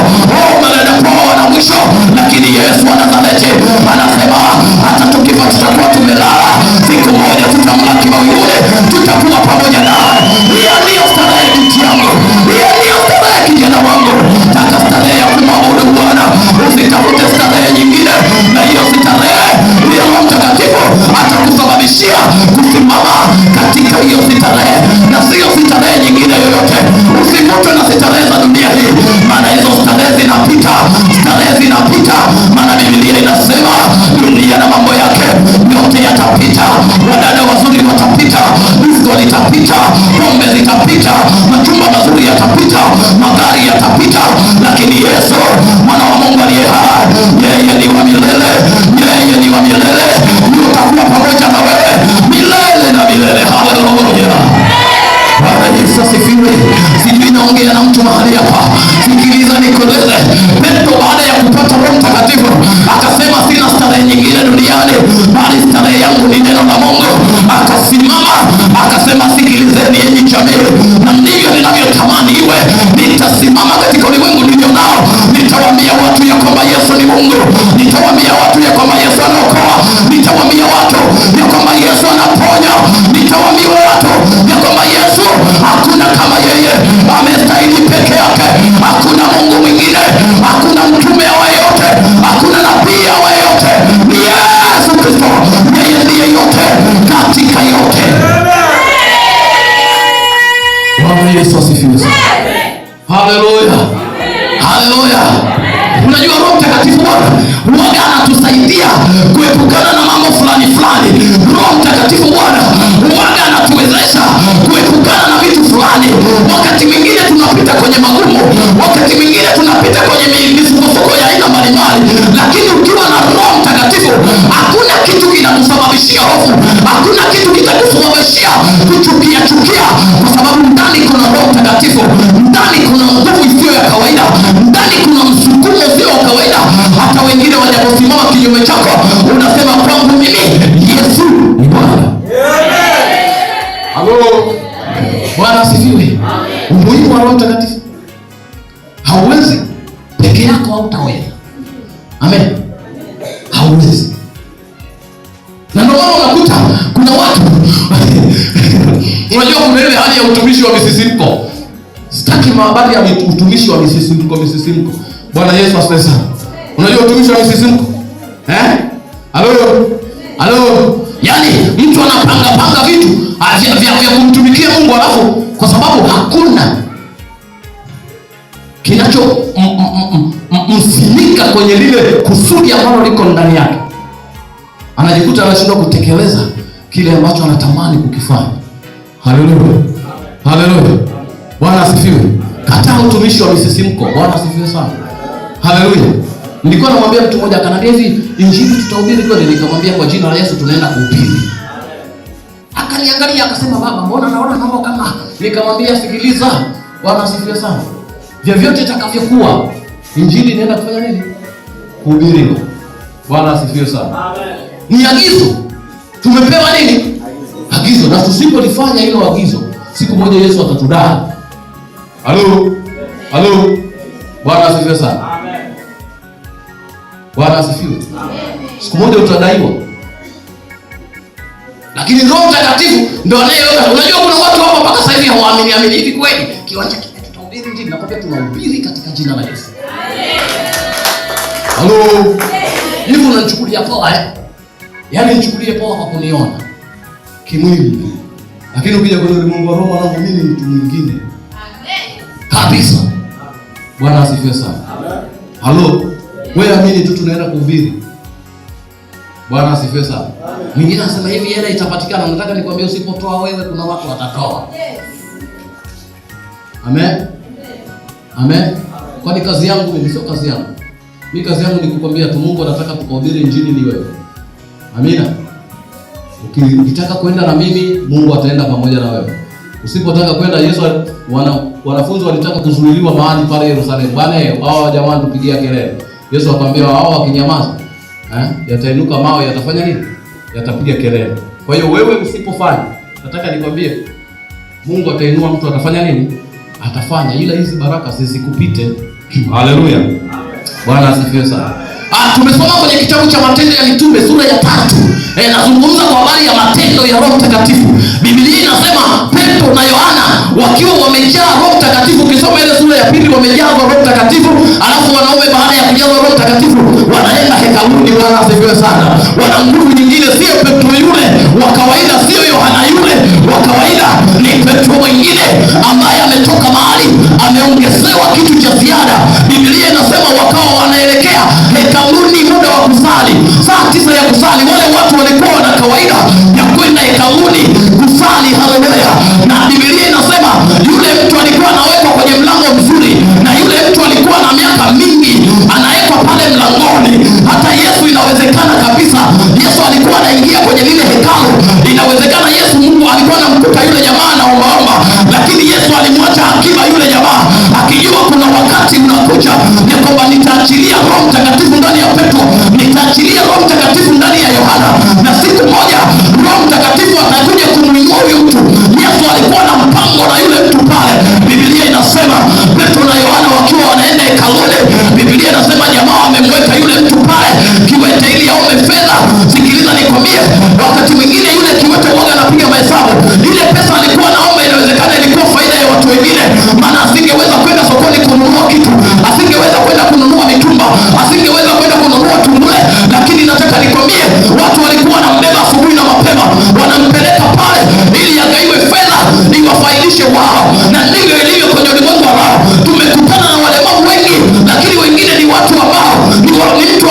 madada poa wana mwisho, lakini Yesu wa Nazareti anasema hata tukifa tutakuwa tumelala, siku moja tutamlaki mawinguni, tutakuwa pamoja naye. Hiyo ndiyo starehe binti yangu, hiyo ndiyo starehe kijana wangu. Taka starehe ya kumwabudu Bwana, usitafute starehe nyingine. Na hiyo starehe ndiyo Roho Mtakatifu atakusababishia kusimama katika hiyo starehe, na sio starehe nyingine yoyote. Usivutwe na starehe za dunia hii, maana hizo starehe zinapita, starehe zinapita. Maana Biblia inasema dunia na mambo yake yote yatapita. Wadada wazuri watapita, disko litapita, pombe zitapita, majumba mazuri yatapita, magari yatapita, lakini Yesu mwana wa Mungu aliye hai, yeye ni wa milele, yeye ni wa milele. Yutakuwa pamoja na wewe milele na milele. Haleluya. Bwana Yesu asifiwe. Sijui naongea na mtu mahali hapa. Sikiliza nikueleze. Petro baada ya kupata Roho Mtakatifu akasema sina starehe nyingine duniani, bali starehe yangu ni neno la Mungu. Akasimama akasema, sikilizeni enyi jamii, na ndivyo ninavyotamani iwe. Nitasimama katika ulimwengu nilio nao, nitawaambia watu ya kwamba Yesu ni Mungu, nitawaambia watu ya kwamba Yesu anaokoa, nitawaambia watu ya kwamba Yesu anaponya, nitawaambia watu ya kwamba Yesu hakuna kama yeye, amestahili peke yake, hakuna Mungu mwingine, hakuna mtume awaye yote, hakuna nabii awaye yote, ni Yesu Kristo, yeye ndiye yote katika yote. Bwana Yesu asifiwe sana. Haleluya. Haleluya. Unajua Roho Mtakatifu Bwana huwaga anatusaidia kuepukana na mambo fulani fulani. Roho Mtakatifu Bwana huwaga anatuwezesha kuepukana na vitu fulani. Wakati mwingine tunapita kwenye magumu, wakati mwingine tunapita kwenye misukosuko ya aina mbalimbali, lakini ukiwa na Roho Mtakatifu hakuna kitu kinakusababishia hofu, hakuna kitu kitakusababishia kuchukia chukia, kwa sababu ndani kuna Roho Mtakatifu, ndani kuna nguvu isiyo ya kawaida, ndani kuna msukumo usio wa kawaida. Hata wengine wajaposimama kinyume chako, unasema kwangu mimi Yesu ni Bwana. Halo, Bwana asifiwe. Umuhimu wa Roho Mtakatifu, hauwezi peke yako, hautaweza. Amen, hauwezi. Na ndio maana unakuta kuna watu unajua kuna ile hali ya utumishi wa misisimko. Sitaki habari ya utumishi wa misisimko. Bwana Yesu asifiwe sana. Unajua utumishi wa misisimko? Halo? Halo? Yaani mtu anapanga panga vitu vya kumtumikia Mungu, alafu kwa sababu hakuna kinacho msimika kwenye lile kusudi ambalo liko ndani yake, anajikuta anashindwa kutekeleza kile ambacho anatamani kukifanya. Haleluya, haleluya, Bwana asifiwe. Kataa utumishi wa misisimko. Bwana asifiwe sana. Haleluya. Nilikuwa namwambia mtu mmoja, akaniambia hivi, injili tutahubiri kweli? Nikamwambia kwa jina la Yesu tunaenda kuhubiri. Akaniangalia akasema, baba, mbona naona mambo kama. Nikamwambia sikiliza, Bwana asifiwe sana. Vyovyote itakavyokuwa, injili inaenda kufanya nini? Kuhubiriwa. Bwana asifiwe sana. Amen. Ni agizo. Tumepewa nini? Agizo. Na tusipolifanya hilo agizo, siku moja Yesu atatudai. Halo? Halo? Bwana asifiwe sana. Amen. Bwana asifiwe. Amen. Siku moja utadaiwa. Lakini Roho Mtakatifu ndio anayeweka. Unajua kuna watu hapa mpaka sasa hivi hawaamini amini hivi kweli. Kiwanja kile tutahubiri injili, nakwambia tunahubiri katika jina la Yesu. Amen. Halo? Hivi unanichukulia poa eh? Yaani nichukulie poa kwa kuniona kimwili. Lakini ukija kwenye ulimwengu wa roho, mwanangu, mimi ni mtu mwingine. Amen. Kabisa. Bwana asifiwe sana. Amen. Halo? Wewe amini tu tunaenda kuhubiri. Bwana asifiwe sana. Mwingine anasema hivi hela itapatikana. Nataka nikwambie usipotoa wewe kuna watu watatoa. Yes. Amen. Amen. Kwani kazi yangu mimi sio kazi yangu. Mimi kazi yangu ni kukwambia tu Mungu anataka tukahubiri injili ni wewe. Amina. Ukitaka kwenda na mimi, Mungu ataenda pamoja na wewe. Usipotaka kwenda, Yesu wanafunzi walitaka kuzuiliwa mahali pale Yerusalemu. Bwana, hao jamaa tupigia kelele. Yesu akamwambia hao wakinyamaza, yatainuka mawe yatafanya nini? Yatapiga kelele. Kwa hiyo wewe usipofanya, nataka nikwambie Mungu atainua mtu atafanya nini? Atafanya, ila hizi baraka zizikupite. Haleluya. Bwana asifiwe sana. Tumesoma kwenye kitabu cha Matendo ya Mitume sura ya 3. Nazungumza kwa habari ya matendo ya Roho Mtakatifu. Biblia inasema Petro na Yohana wakiwa wamejaa Roho Mtakatifu. Ukisoma ile sura ya 2 wamejaa Roho Mtakatifu, alafu wanaume baada ya kujazwa Roho Mtakatifu wanaenda hekaluni. Bwana asifiwe sana. Wana nguvu nyingine, sio Petro yule wa kawaida, sio Yohana yule wa kawaida, ni Petro mwingine ambaye ametoka mahali, ameongezewa kitu cha ziada. Biblia inasema wakawa wanaelekea hekaluni muda wa kusali, saa 9 ya kusali. Wale watu walikuwa wana kawaida ya kwenda hekaluni kusali. Haleluya. Na Biblia inasema yule mtu alikuwa anawekwa kwenye mlango mzuri, na yule mtu alikuwa na miaka mingi anawekwa pale mlangoni. Hata Yesu inawezekana kabisa Yesu alikuwa anaingia kwenye lile hekalu. Inawezekana Yesu Mungu alikuwa anamkuta yule jamaa anaombaomba, lakini Yesu alimwacha akiba yule jamaa, akijua kuna wakati unakuja ya kwamba nitaachilia Roho Mtakatifu ndani ya Petro, nitaachilia Roho Mtakatifu ndani ya Yohana, na siku moja Roho Mtakatifu atakuja kumuinua huyu mtu. Yesu alikuwa na mpango na yule mtu pale. Biblia inasema Petro na Yohana wakiwa wanaenda hekaluni, Biblia inasema jamaa wamemweka yule mtu pale kiwete ili aombe fedha. Sikiliza nikwambie, wakati mwingine yule kiwete mmoja anapiga mahesabu, ile pesa alikuwa anaomba inawezekana ilikuwa faida ya watu wengine, maana asingeweza kwenda sokoni kununua kitu, asingeweza kwenda kununua mitumba, asingeweza kwenda kununua tungule. Lakini nataka nikwambie, watu walikuwa wanambeba asubuhi na mapema, wanampeleka pale ili agaiwe fedha iwafaidishe wao. Na ndivyo ilivyo kwenye ulimwengu wa roho. Tumekutana na walemavu wengi, lakini wengine ni watu ambao ni mtu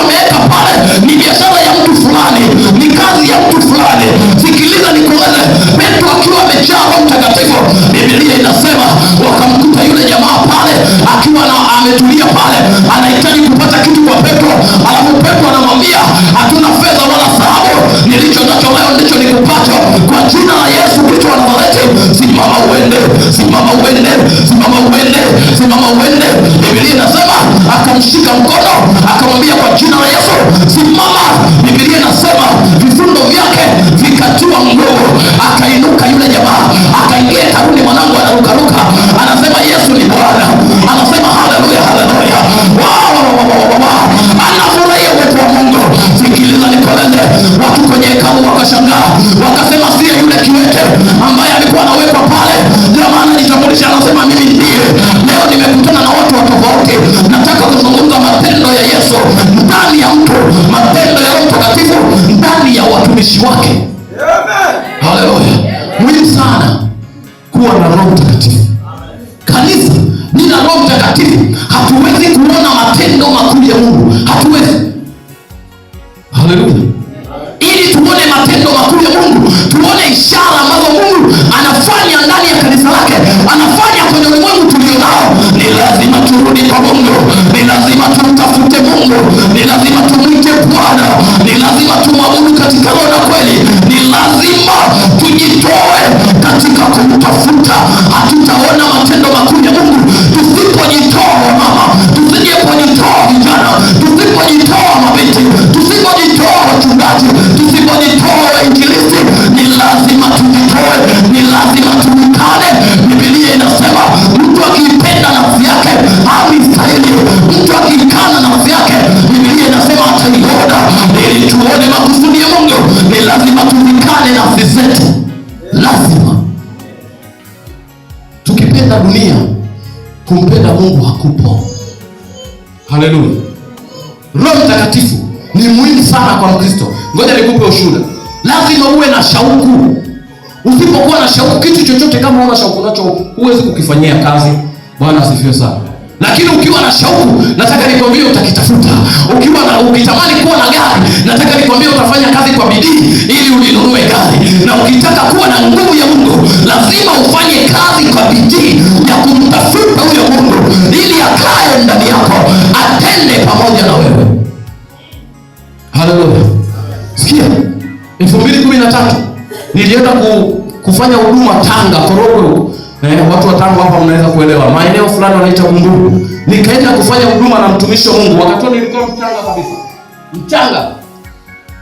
Nikupacho leo ndicho nikupacho. Kwa jina la Yesu Kristo wa Nazareti, simama uende, simama uende, simama uende, simama uende. Biblia inasema akamshika mkono akamwambia, kwa jina la Yesu simama. Biblia inasema vifundo vyake vikatiwa nguvu, akainuka yule jamaa, akaingia hekaluni. Mwanangu anarukaruka, anasema Yesu ni Bwana, anasema haleluya, haleluya, wow, wow, wow, wow, wow. Anafurahia uwepo wa Mungu. Sikiliza nikueleze, watu kwenye hekalu wakashangaa, wakasema siye yule kiwete ambaye alikuwa anawekwa pale. Jamaa anajitambulisha, anasema mimi ndiye. Leo nimekutana na watu wa tofauti, nataka kuzungumza matendo ya Yesu ndani ya mtu, matendo ya Roho Mtakatifu ndani ya watumishi wake. Haleluya! Muhimu sana kuwa na Roho Mtakatifu. Kanisa bila Roho Mtakatifu hatuwezi kuona matendo makuu ya Mungu, hatuwezi. Haleluya! Ili tuone matendo makuu ya Mungu, tuone ishara ambazo Mungu anafanya ndani ya kanisa lake, anafanya kwenye ulimwengu tulionao, ni lazima turudi kwa Mungu, ni lazima tumtafute Mungu, ni lazima tumwite Bwana, ni lazima tumwabudu katika roho na kweli, ni lazima tujitoe katika kumtafuta. Hatutaona matendo makuu ya Mungu tusipojitoa mama, tusipojitoa vijana, tusipojitoa mabinti, tusipojitoa wachungaji, tusipojitoa wainjilisti. Ni lazima tujitoe, ni lazima tuikane. Biblia inasema mtu akiipenda nafsi yake hamistahili, mtu akiikana nafsi yake, Biblia inasema ataiona. Ili tuone makusudi ya Mungu, ni lazima tuzikane nafsi zetu, lazima. Tukipenda dunia, kumpenda Mungu hakupo. Haleluya! Roho Mtakatifu ni muhimu sana kwa Mkristo. Ngoja nikupe ushuhuda. Lazima uwe na shauku. Usipokuwa na shauku, kitu chochote kama una shauku nacho huwezi kukifanyia kazi. Bwana asifiwe sana. Lakini ukiwa na shauku, nataka nikwambie utakitafuta. Ukiwa na ukitamani kuwa na gari, nataka nikwambie utafanya kazi kwa bidii ili ulinunue gari. Na ukitaka kuwa na nguvu ya Mungu, lazima ufanye kazi kwa bidii ya kumtafuta huyo Mungu ili akae ndani yako, atende pamoja na wewe. Haleluya. Sikia, 2013 nilienda kufanya huduma Tanga, Korogwe huko. Watu wa Tanga hapa mnaweza kuelewa. Maeneo fulani wanaita Bumbulu. Nikaenda kufanya huduma na mtumishi wa Mungu. Wakati nilikuwa mchanga kabisa. Mchanga.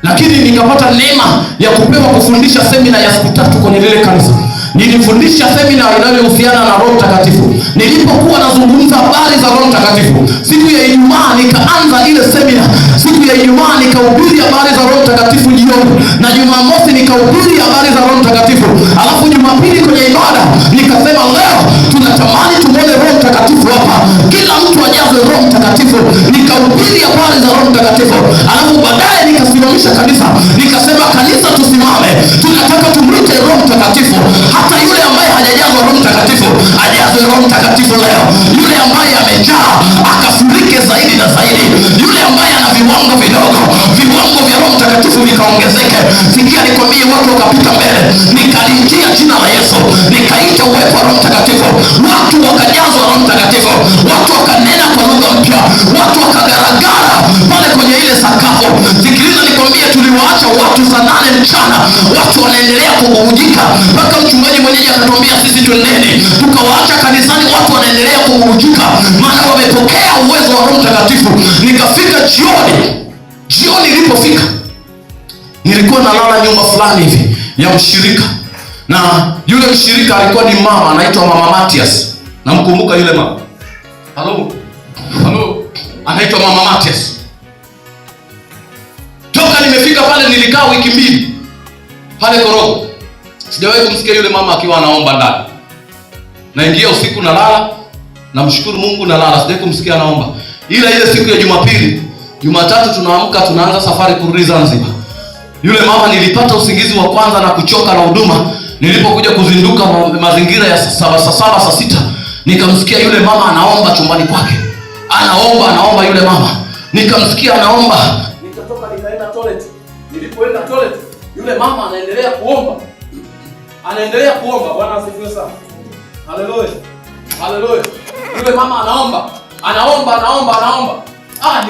Lakini nikapata neema ya kupewa kufundisha semina ya siku 3 kwenye lile kanisa. Nilifundisha semina inayohusiana na Roho Mtakatifu. Nilipokuwa nazungumza habari za Roho Mtakatifu, siku ya Ijumaa nikaanza ile semina. Siku ya Ijumaa nikahubiri habari za Roho Mtakatifu jioni, na Jumamosi nikahubiri habari za Roho Mtakatifu. Alafu Jumapili kwenye ibada nikasema leo tunatamani tumuone Roho Mtakatifu hapa, kila mtu ajazwe Roho Mtakatifu. Nikahubiri habari za Roho Mtakatifu. Alafu baadaye nikasimamisha kanisa, nikasema kanisa tusimame, tunataka tumwite Roho Mtakatifu. Hata yule ambaye hajajazwa Roho Mtakatifu ajazwe Roho Mtakatifu leo. Yule ambaye amejaa akafurike zaidi na zaidi. Yule ambaye ana viwango vidogo, viwango vya Roho Mtakatifu vikaongezeke. Sikia nikwambie, watu wakapita mbele, nikaliitia jina la Yesu, nikaita uwepo wa Roho Mtakatifu, watu wakajazwa Roho Mtakatifu, watu wakanena kwa lugha mpya, watu wakagaragara pale kwenye ile sakafu. Sikiliza nikwambie, tuliwaacha watu saa 8 mchana, watu wanaendelea kububujika, mpaka mchungaji mwenyeji akatuambia sisi twendeni. Tukawaacha kanisani, watu wanaendelea kububujika, maana wamepokea uwezo wa Roho Mtakatifu. Nikafika jioni, jioni ilipofika nilikuwa nalala nyumba fulani hivi ya mshirika, na yule mshirika alikuwa ni mama anaitwa Mama Matias. Namkumbuka yule mama. Halo. Halo. Anaitwa Mama Matias. Toka nimefika pale nilikaa wiki 2 pale Korogwe. Sijawahi kumsikia yule mama akiwa anaomba ndani. Naingia usiku nalala, namshukuru Mungu nalala, sijawahi kumsikia anaomba. Ila ile siku ya Jumapili, Jumatatu tunaamka tunaanza safari kurudi Zanzibar. Yule mama nilipata usingizi wa kwanza na kuchoka na huduma. Nilipokuja kuzinduka mazingira ya saa 7, saa 6, nikamsikia yule mama anaomba chumbani kwake. Anaomba, anaomba yule mama. Nikamsikia anaomba. Nikatoka nikaenda toilet. Nilipoenda toilet, yule mama anaendelea kuomba. Anaendelea kuomba. Bwana asifiwe sana. Haleluya. Haleluya. Yule mama anaomba. Anaomba, anaomba, anaomba.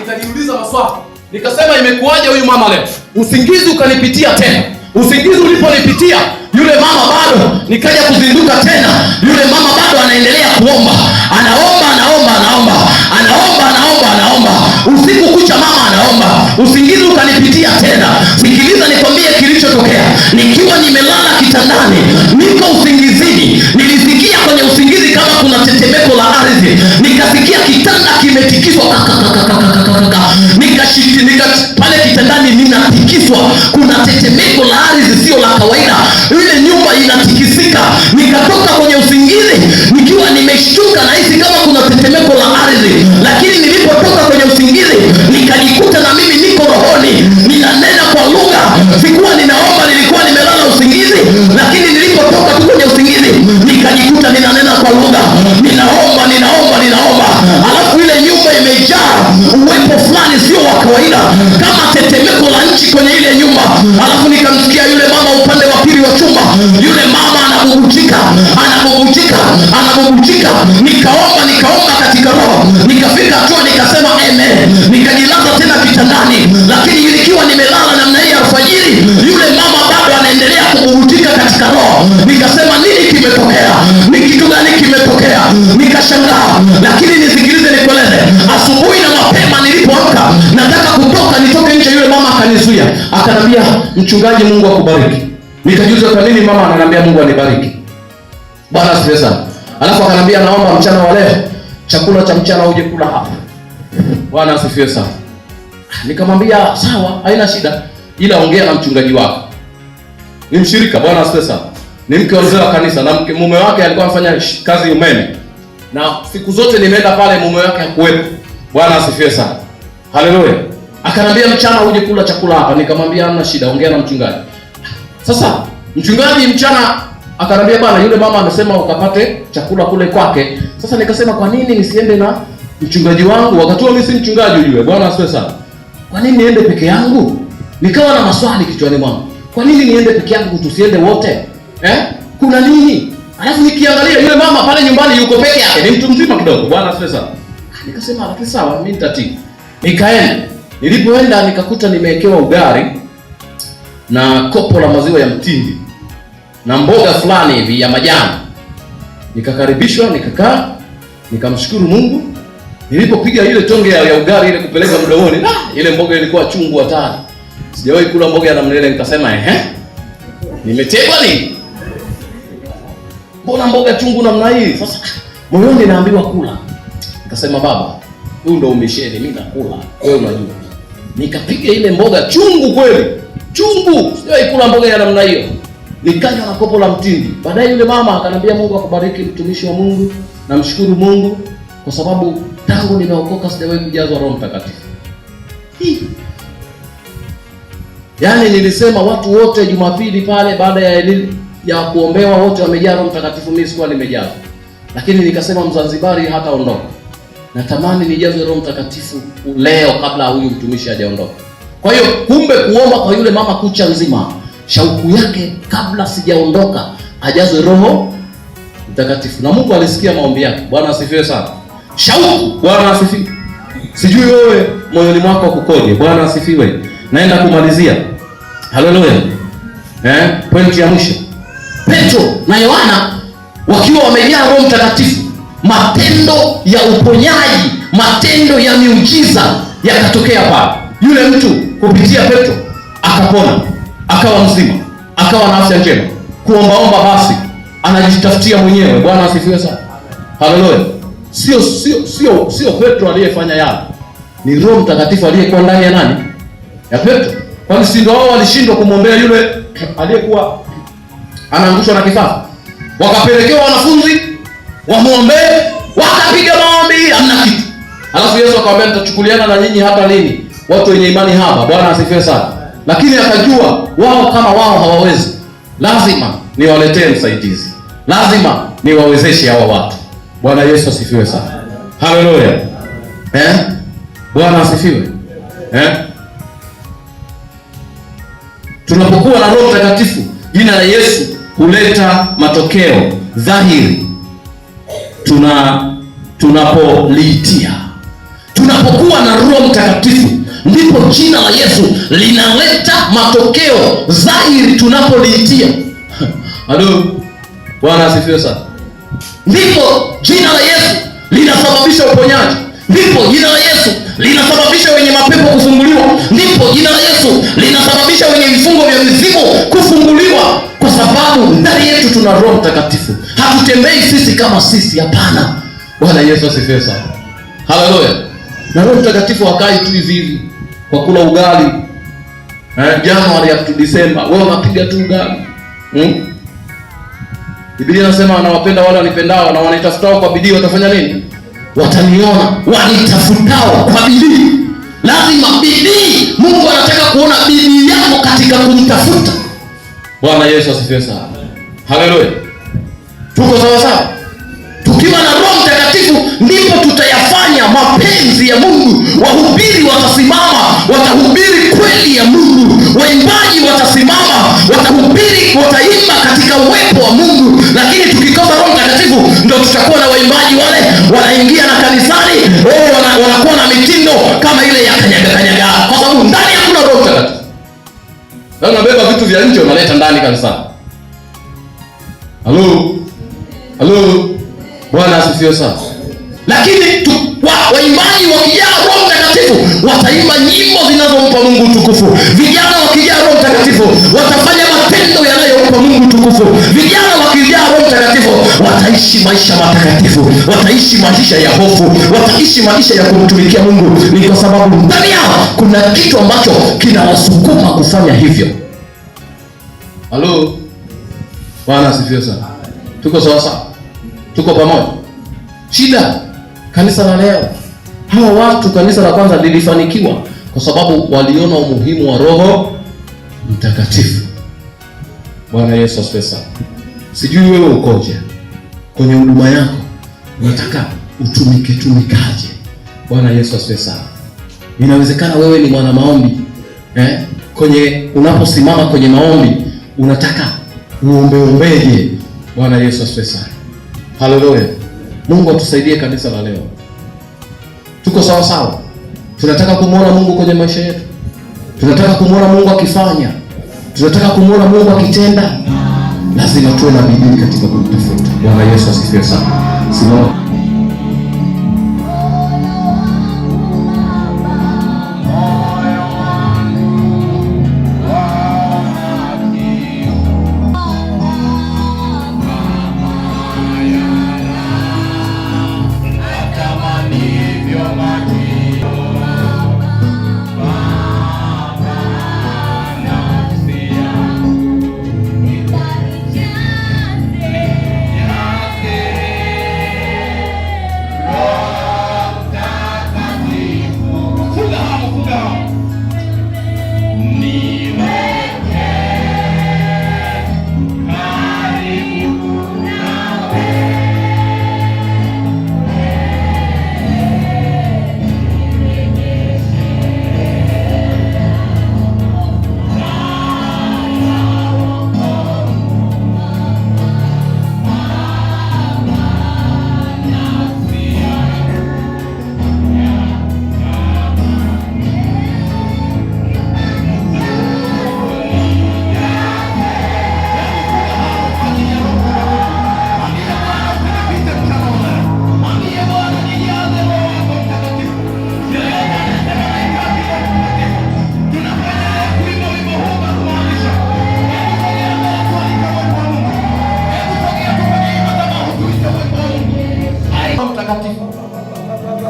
Nikajiuliza maswali. Nikasema imekuwaje huyu mama leo? Usingizi ukanipitia tena. Usingizi uliponipitia, yule mama bado, nikaja kuzinduka tena, yule mama bado anaendelea kuomba, anaomba, anaomba, anaomba, anaomba, anaomba, anaomba usiku kucha, mama anaomba. Usingizi ukanipitia tena. Sikiliza nikwambie kilichotokea. Nikiwa nimelala kitandani, niko usingizini, nilisikia kwenye usingizi kama kuna tetemeko la ardhi, nikasikia kitanda kimetikiswa, nika pale kitandani ninatikiswa, kuna tetemeko la ardhi, sio la kawaida, ile nyumba inatikisika. Nikatoka kwenye usingizi nikiwa nimeshtuka, nahisi kama kuna tetemeko la ardhi, lakini nilipotoka kwenye usingizi nikajikuta na mimi niko rohoni, ninanena kwa lugha. Sikuwa ninaomba, nilikuwa nimelala usingizi, lakini nilipotoka tu kwenye usingizi nikajikuta ninanena kwa lugha, ninaomba, ninaomba, ninaomba. Alafu ile nyumba imejaa uwepo fulani sio wa kawaida, kama tetemeko la nchi kwenye ile nyumba. Alafu nikamsikia yule mama upande wa pili wa chumba, yule mama anabubujika, anabubujika, anabubujika. Nikaomba, nikaomba katika roho, nikafika hatua nikasema amen, nikajilaza tena kitandani, lakini nikiwa nimelala namna hii alfajiri, yule mama bado anaendelea kububujika katika roho. Nikasema nini kimetokea? Ni kitu gani kimetokea? Nikashangaa. Lakini nisikilize nikueleze, asubuhi na mapema nilipoamka, nataka kutoka nitoke nje, yule mama akanizuia, akanambia, mchungaji, Mungu akubariki. Nikajiuliza kwa nini mama ananiambia Mungu anibariki. Bwana asifiwe sana. Alafu akanambia, naomba mchana wa leo chakula cha mchana uje kula hapa. Bwana asifiwe sana. Nikamwambia sawa, haina shida, ila ongea na mchungaji wako. Ni mshirika, Bwana asifiwe sana. Ni mke wa mzee wa kanisa na mume wake alikuwa anafanya kazi umeme. Na siku zote nimeenda pale mume wake hakuwepo. Bwana asifiwe sana. Haleluya. Akanambia mchana uje kula chakula hapa. Nikamwambia hamna shida, ongea na mchungaji. Sasa mchungaji mchana akanambia, bwana yule mama amesema ukapate chakula kule kwake. Sasa nikasema kwa nini nisiende na mchungaji wangu, wakati mimi si mchungaji ujue. Bwana asifiwe sana. Kwa nini niende peke yangu? Nikawa na maswali kichwani mwangu. Kwa nini niende peke yangu, tusiende wote? Kuna nini? Alafu nikiangalia yule mama pale nyumbani yuko peke yake, ni mtu mzima kidogo. Bwana asifiwe sana. Nikasema lakini sawa, mimi nitatii. Nikaenda. Nilipoenda nikakuta nimewekewa ugali na kopo la maziwa ya mtindi na mboga fulani hivi ya majani. Nikakaribishwa, nikakaa, nikamshukuru Mungu. Nilipopiga ile tonge ya ugali ile kupeleka mdomoni, ile mboga ilikuwa chungu hatari. Sijawahi kula mboga ya namna ile. Nikasema nimetegwa nini? Mbona mboga chungu namna hii? Sasa moyoni naambiwa kula. Nikasema baba, huu ndio umesheni, mimi nakula, wewe unajua. Nikapiga ile mboga chungu kweli. Chungu, sijawahi kula mboga ya namna hiyo. Nikanywa na kopo la mtindi. Baadaye yule mama akaniambia, Mungu akubariki mtumishi wa Mungu, namshukuru Mungu kwa sababu tangu nimeokoka sijawahi kujazwa Roho Mtakatifu. Yaani nilisema watu wote Jumapili pale baada ya kuombewa wote wamejaa Roho Mtakatifu, mimi sikuwa nimejazwa. Lakini nikasema Mzanzibari hataondoka. Natamani nijazwe Roho Mtakatifu leo kabla huyu mtumishi hajaondoka. Kwa hiyo kumbe kuomba kwa yule mama kucha nzima, shauku yake kabla sijaondoka ajazwe Roho Mtakatifu. Na Mungu alisikia maombi yake. Bwana asifiwe sana. Shauku, Bwana asifiwe. Sijui wewe moyoni mwako kukoje. Bwana asifiwe. Naenda kumalizia. Haleluya. Pointi ya mwisho. Petro na Yohana wakiwa wamejaa Roho Mtakatifu, matendo ya uponyaji, matendo ya miujiza yakatokea pale. Yule mtu kupitia Petro akapona, akawa mzima, akawa na afya njema. Kuombaomba basi anajitafutia mwenyewe. Bwana asifiwe sana. Haleluya. Sio Petro aliyefanya yale. Ni Roho Mtakatifu aliyekuwa ndani ya nani? Ya Petro. Kwani si ndio wao walishindwa kumwombea yule aliyekuwa anaangushwa na kifafa? Wakapelekewa wanafunzi wamuombee, wakapiga maombi, hamna kitu. Alafu Yesu akamwambia, nitachukuliana na nyinyi hata lini, watu wenye imani haba? Bwana asifiwe sana. Lakini akajua wao kama wao hawawezi, lazima niwaletee msaidizi, lazima niwawezeshe hawa watu. Bwana Yesu asifiwe sana. Haleluya. Bwana asifiwe. Tunapokuwa na Roho Mtakatifu, jina la Yesu huleta matokeo dhahiri tunapoliitia. Tunapokuwa na Roho Mtakatifu, Ndipo jina la Yesu linaleta matokeo dhahiri tunapoliitia. Halo, Bwana asifiwe sana. Ndipo jina la Yesu linasababisha uponyaji. Ndipo jina la Yesu linasababisha wenye mapepo kufunguliwa. Ndipo jina la Yesu linasababisha wenye vifungo vya mizimu kufunguliwa, kwa sababu ndani yetu tuna Roho Mtakatifu. Hatutembei sisi kama sisi, hapana. Bwana Yesu asifiwe sana. Haleluya. Na Roho Mtakatifu hakai tu hivi hivi kwa kula ugali. January up to December wewe unapiga tu ugali. Biblia inasema anawapenda wale wanipendao na wanitafutao kwa bidii watafanya nini? Wataniona. Wanitafutao kwa bidii. Lazima bidii. Mungu anataka kuona bidii yako katika kumtafuta. Bwana Yesu asifiwe sana. Haleluya. Tuko sawa sawa? Tukiwa na Roho Mtakatifu ndipo tutayafanya mapenzi ya Mungu. Wahubiri watasimama, watahubiri kweli ya Mungu. Waimbaji watasimama, watahubiri, wataimba katika uwepo wa Mungu. Lakini tukikosa Roho Mtakatifu ndio tutakuwa na waimbaji wale wanaingia na kanisani, wanakuwa na mitindo kama ile ya kanyaga kanyaga, kwa sababu ndani hakuna Roho Mtakatifu. Na unabeba vitu vya nje unaleta ndani kanisani. Halo? Halo? Bwana asifiwe sana. Lakini waimbaji wakijaa Roho Mtakatifu wataimba nyimbo zinazompa Mungu utukufu. Vijana wakijaa Roho Mtakatifu watafanya matendo yanayompa Mungu utukufu. Vijana wakijaa Roho Mtakatifu wataishi maisha matakatifu, wataishi maisha ya hofu, wataishi maisha ya kumtumikia Mungu. Ni kwa sababu ndani yao kuna kitu ambacho kinawasukuma kufanya hivyo. Halo? Bwana asifiwe sana. Tuko sawa sawa? Tuko pamoja? Shida kanisa la leo, hawa watu kanisa la kwanza lilifanikiwa kwa sababu waliona umuhimu wa Roho Mtakatifu. Bwana Yesu asifiwe sana. Sijui wewe ukoje kwenye huduma yako, unataka utumike tumikaje? Bwana Yesu asifiwe sana. Inawezekana wewe ni mwana maombi, kwenye unaposimama kwenye maombi unataka uombeombeje? Bwana Yesu asifiwe sana. Haleluya. Mungu atusaidie kanisa la leo. Tuko sawa sawa? Tunataka kumuona Mungu kwenye maisha yetu. Tunataka kumuona Mungu akifanya. Tunataka kumuona Mungu akitenda. Lazima tuwe na bidii katika kumtafuta. Bwana Yesu asifiwe sana. Simama.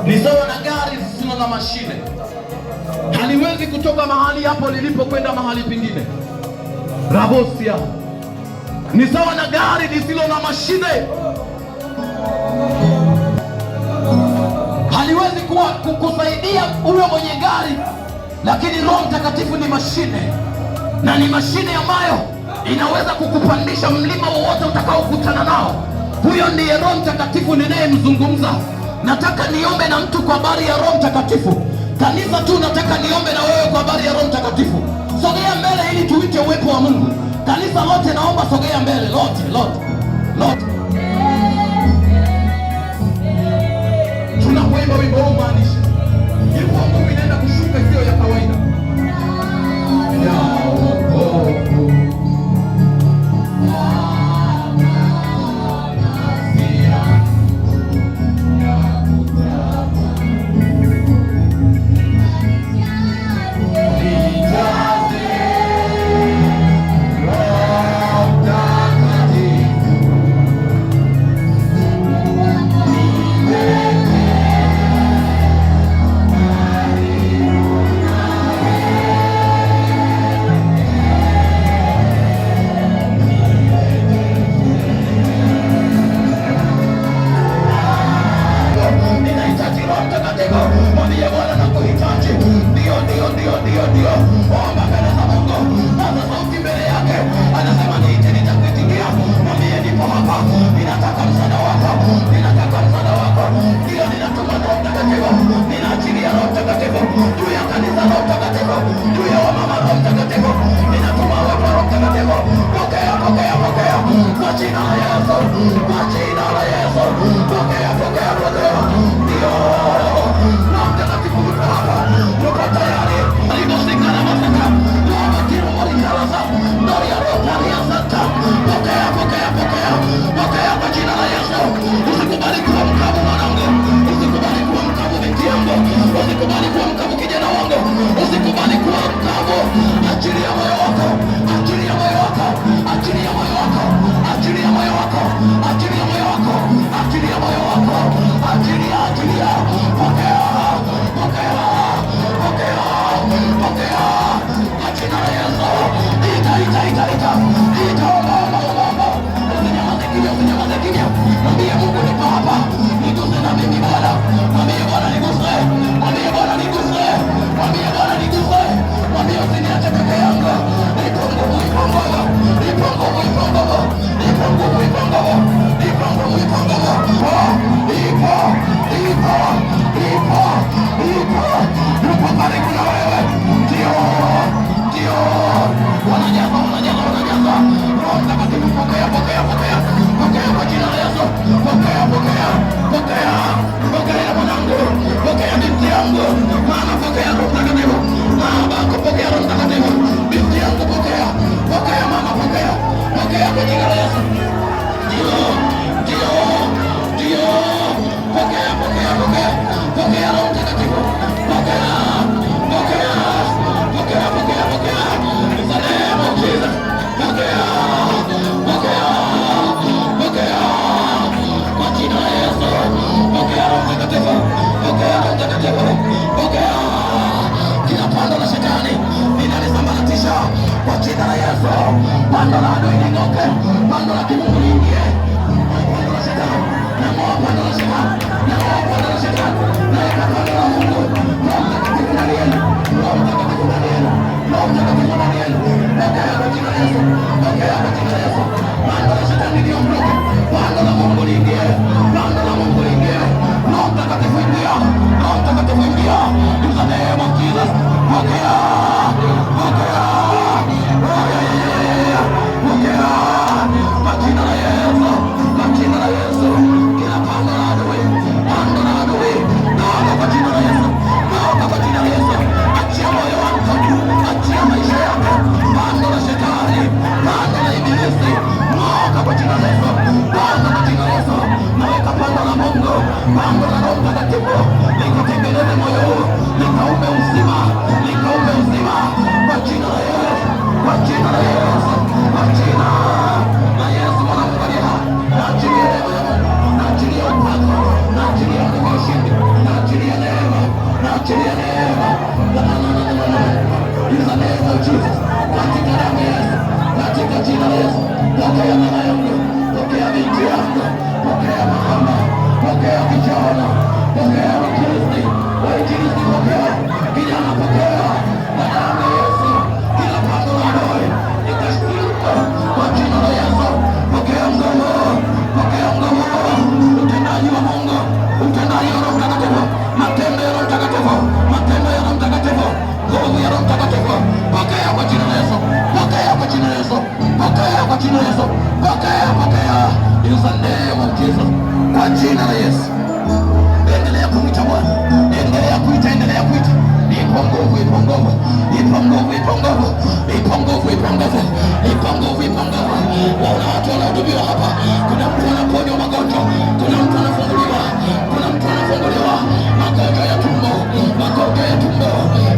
Ni sawa na gari zisizo na mashine, haliwezi kutoka mahali hapo lilipokwenda mahali pengine. Rabosia ni sawa na gari lisilo na mashine, haliwezi kuwa kukusaidia huyo mwenye gari, lakini Roho Mtakatifu ni mashine, na ni mashine ambayo inaweza kukupandisha mlima wowote utakaokutana nao. Huyo ndiye Roho Mtakatifu ninayemzungumza. Nataka niombe na mtu kwa habari ya Roho Mtakatifu. Kanisa tu nataka niombe na wewe kwa habari ya Roho Mtakatifu. Sogea mbele ili tuite uwepo wa Mungu. Kanisa lote naomba sogea mbele, lote, lote, lote. Tunapoimba wimbo huu maanisha. Nguvu ya Mungu inaenda kushuka isiyo ya kawaida. Pando la adui ling'oke, pando la kimungu liingie. Pando la shetani, nang'oa pando la shetani, nang'oa pando la shetani, naweka pando la Mungu. Roho Mtakatifu ndani yenu, Roho Mtakatifu ndani yenu, Roho Mtakatifu ndani yenu. Pokea kwa jina la Yesu, pokea kwa jina la Yesu. Pando la shetani liondoke, pando la Mungu liingie, pando la Mungu liingie. Roho Mtakatifu ingia, Roho Mtakatifu ingia. In the name of Jesus, pokea, pokea. Oh, yeah, yeah, yeah, yeah. Pokea kwa jina la Yesu, kwa jina la Yesu. Kila pando la adui, pando la adui, toka kwa jina la Yesu, toka kwa jina la Yesu. Achia moyo wa mtoto, achia maisha yake. Pando la shetani, pando la ibilisi, ng'oka kwa jina la Yesu, pando kwa jina la Yesu. Naweka pando la Mungu, pando la Roho Mtakatifu, likatengeneze moyo huu, likaupe uzima, likaupe uzima kwa jina la Yesu, kwa jina la Yesu, kwa jina la Yesu mwana wa Mungu aliye hai. Naachilia neema ya Mungu, naachilia upako, naachilia nguvu ya ushindi, naachilia neema, naachilia neema. Na, na, na, na, na, na, na. In the name of Jesus, katika damu ya Yesu, katika jina la Yesu, pokea mama yangu, pokea binti yangu, pokea mama, pokea kijana, pokea mwinjilisti, wainjilisti pokea, kijana pokea, na damu ya Yesu, kila pando la adui likashtuka kwa jina la Yesu. Pokea nguvu, pokea nguvu, utendaji wa Mungu, utendaji wa Roho Mtakatifu, matendo ya Roho Mtakatifu, matendo ya Roho Mtakatifu, nguvu ya Roho Mtakatifu. Pokea kwa jina la Yesu, pokea kwa jina la Yesu, pokea kwa jina la Yesu, pokea, pokea in the name of Jesus, kwa jina la Yesu. Endelea kumwita Bwana, endelea kuita, endelea kuita. Ipo nguvu, ipo nguvu, ipo nguvu, ipo nguvu, ipo nguvu, ipo nguvu, ipo nguvu, ipo nguvu. Waona watu wanahudumiwa hapa, kuna mtu anaponywa magonjwa, kuna mtu anafunguliwa, kuna mtu anafunguliwa magonjwa ya tumbo, magonjwa ya tumbo,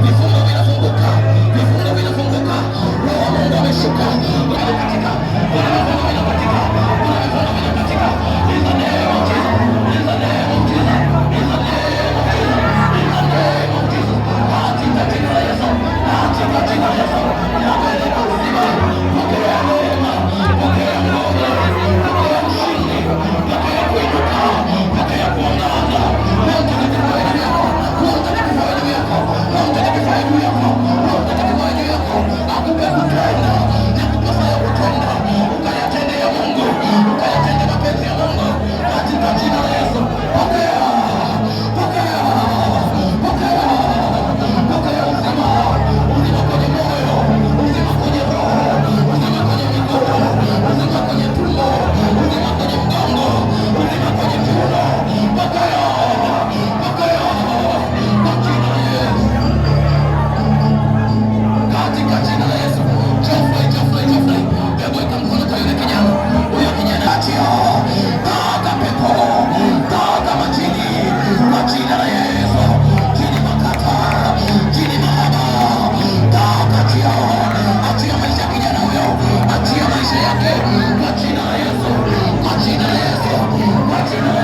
vifungo vinafunguka, vifungo vinafunguka. Roho wa Mungu ameshuka, vinakatika, kuna vifungo vinakatika, kuna vifungo vinakatika. In the name of Jesus, in the name of Jesus, in the name of Jesus, in the name of Jesus. Katika jina la Yesu, katika jina la Yesu, napeleka uzima. Pokea neema, pokea nguvu, pokea ushindi, pokea kuinuka, pokea kuangaza. Roho Mtakatifu awe juu yako, Roho Mtakatifu awe juu yako, Roho Mtakatifu awe juu yako, Roho Mtakatifu awe juu yako, akupe kutenda na kukosa ya kutenda, ukayatende ya Mungu, ukayatende mapenzi ya Mungu, katika jina la Yesu. Pokea, pokea, pokea, pokea uzima, uzima kwenye moyo, uzima kwenye roho, uzima kwenye miguu, uzima kwenye tumbo, uzima kwenye mgongo, uzima kwenye kiuno. Pokea, pokea kwa jina la Yesu, katika jina la Yesu. Geoffrey, Geoffrey, Geoffrey, hebu weka mkono kwa yule kijana, huyo kijana achia, toka pepo, toka majini, kwa jina la Yesu. Jini makata, jini mahaba, toka, achia, achia maisha ya kijana huyo, achia maisha yake kwa jina la Yesu, kwa jina la Yesu, kwa jina la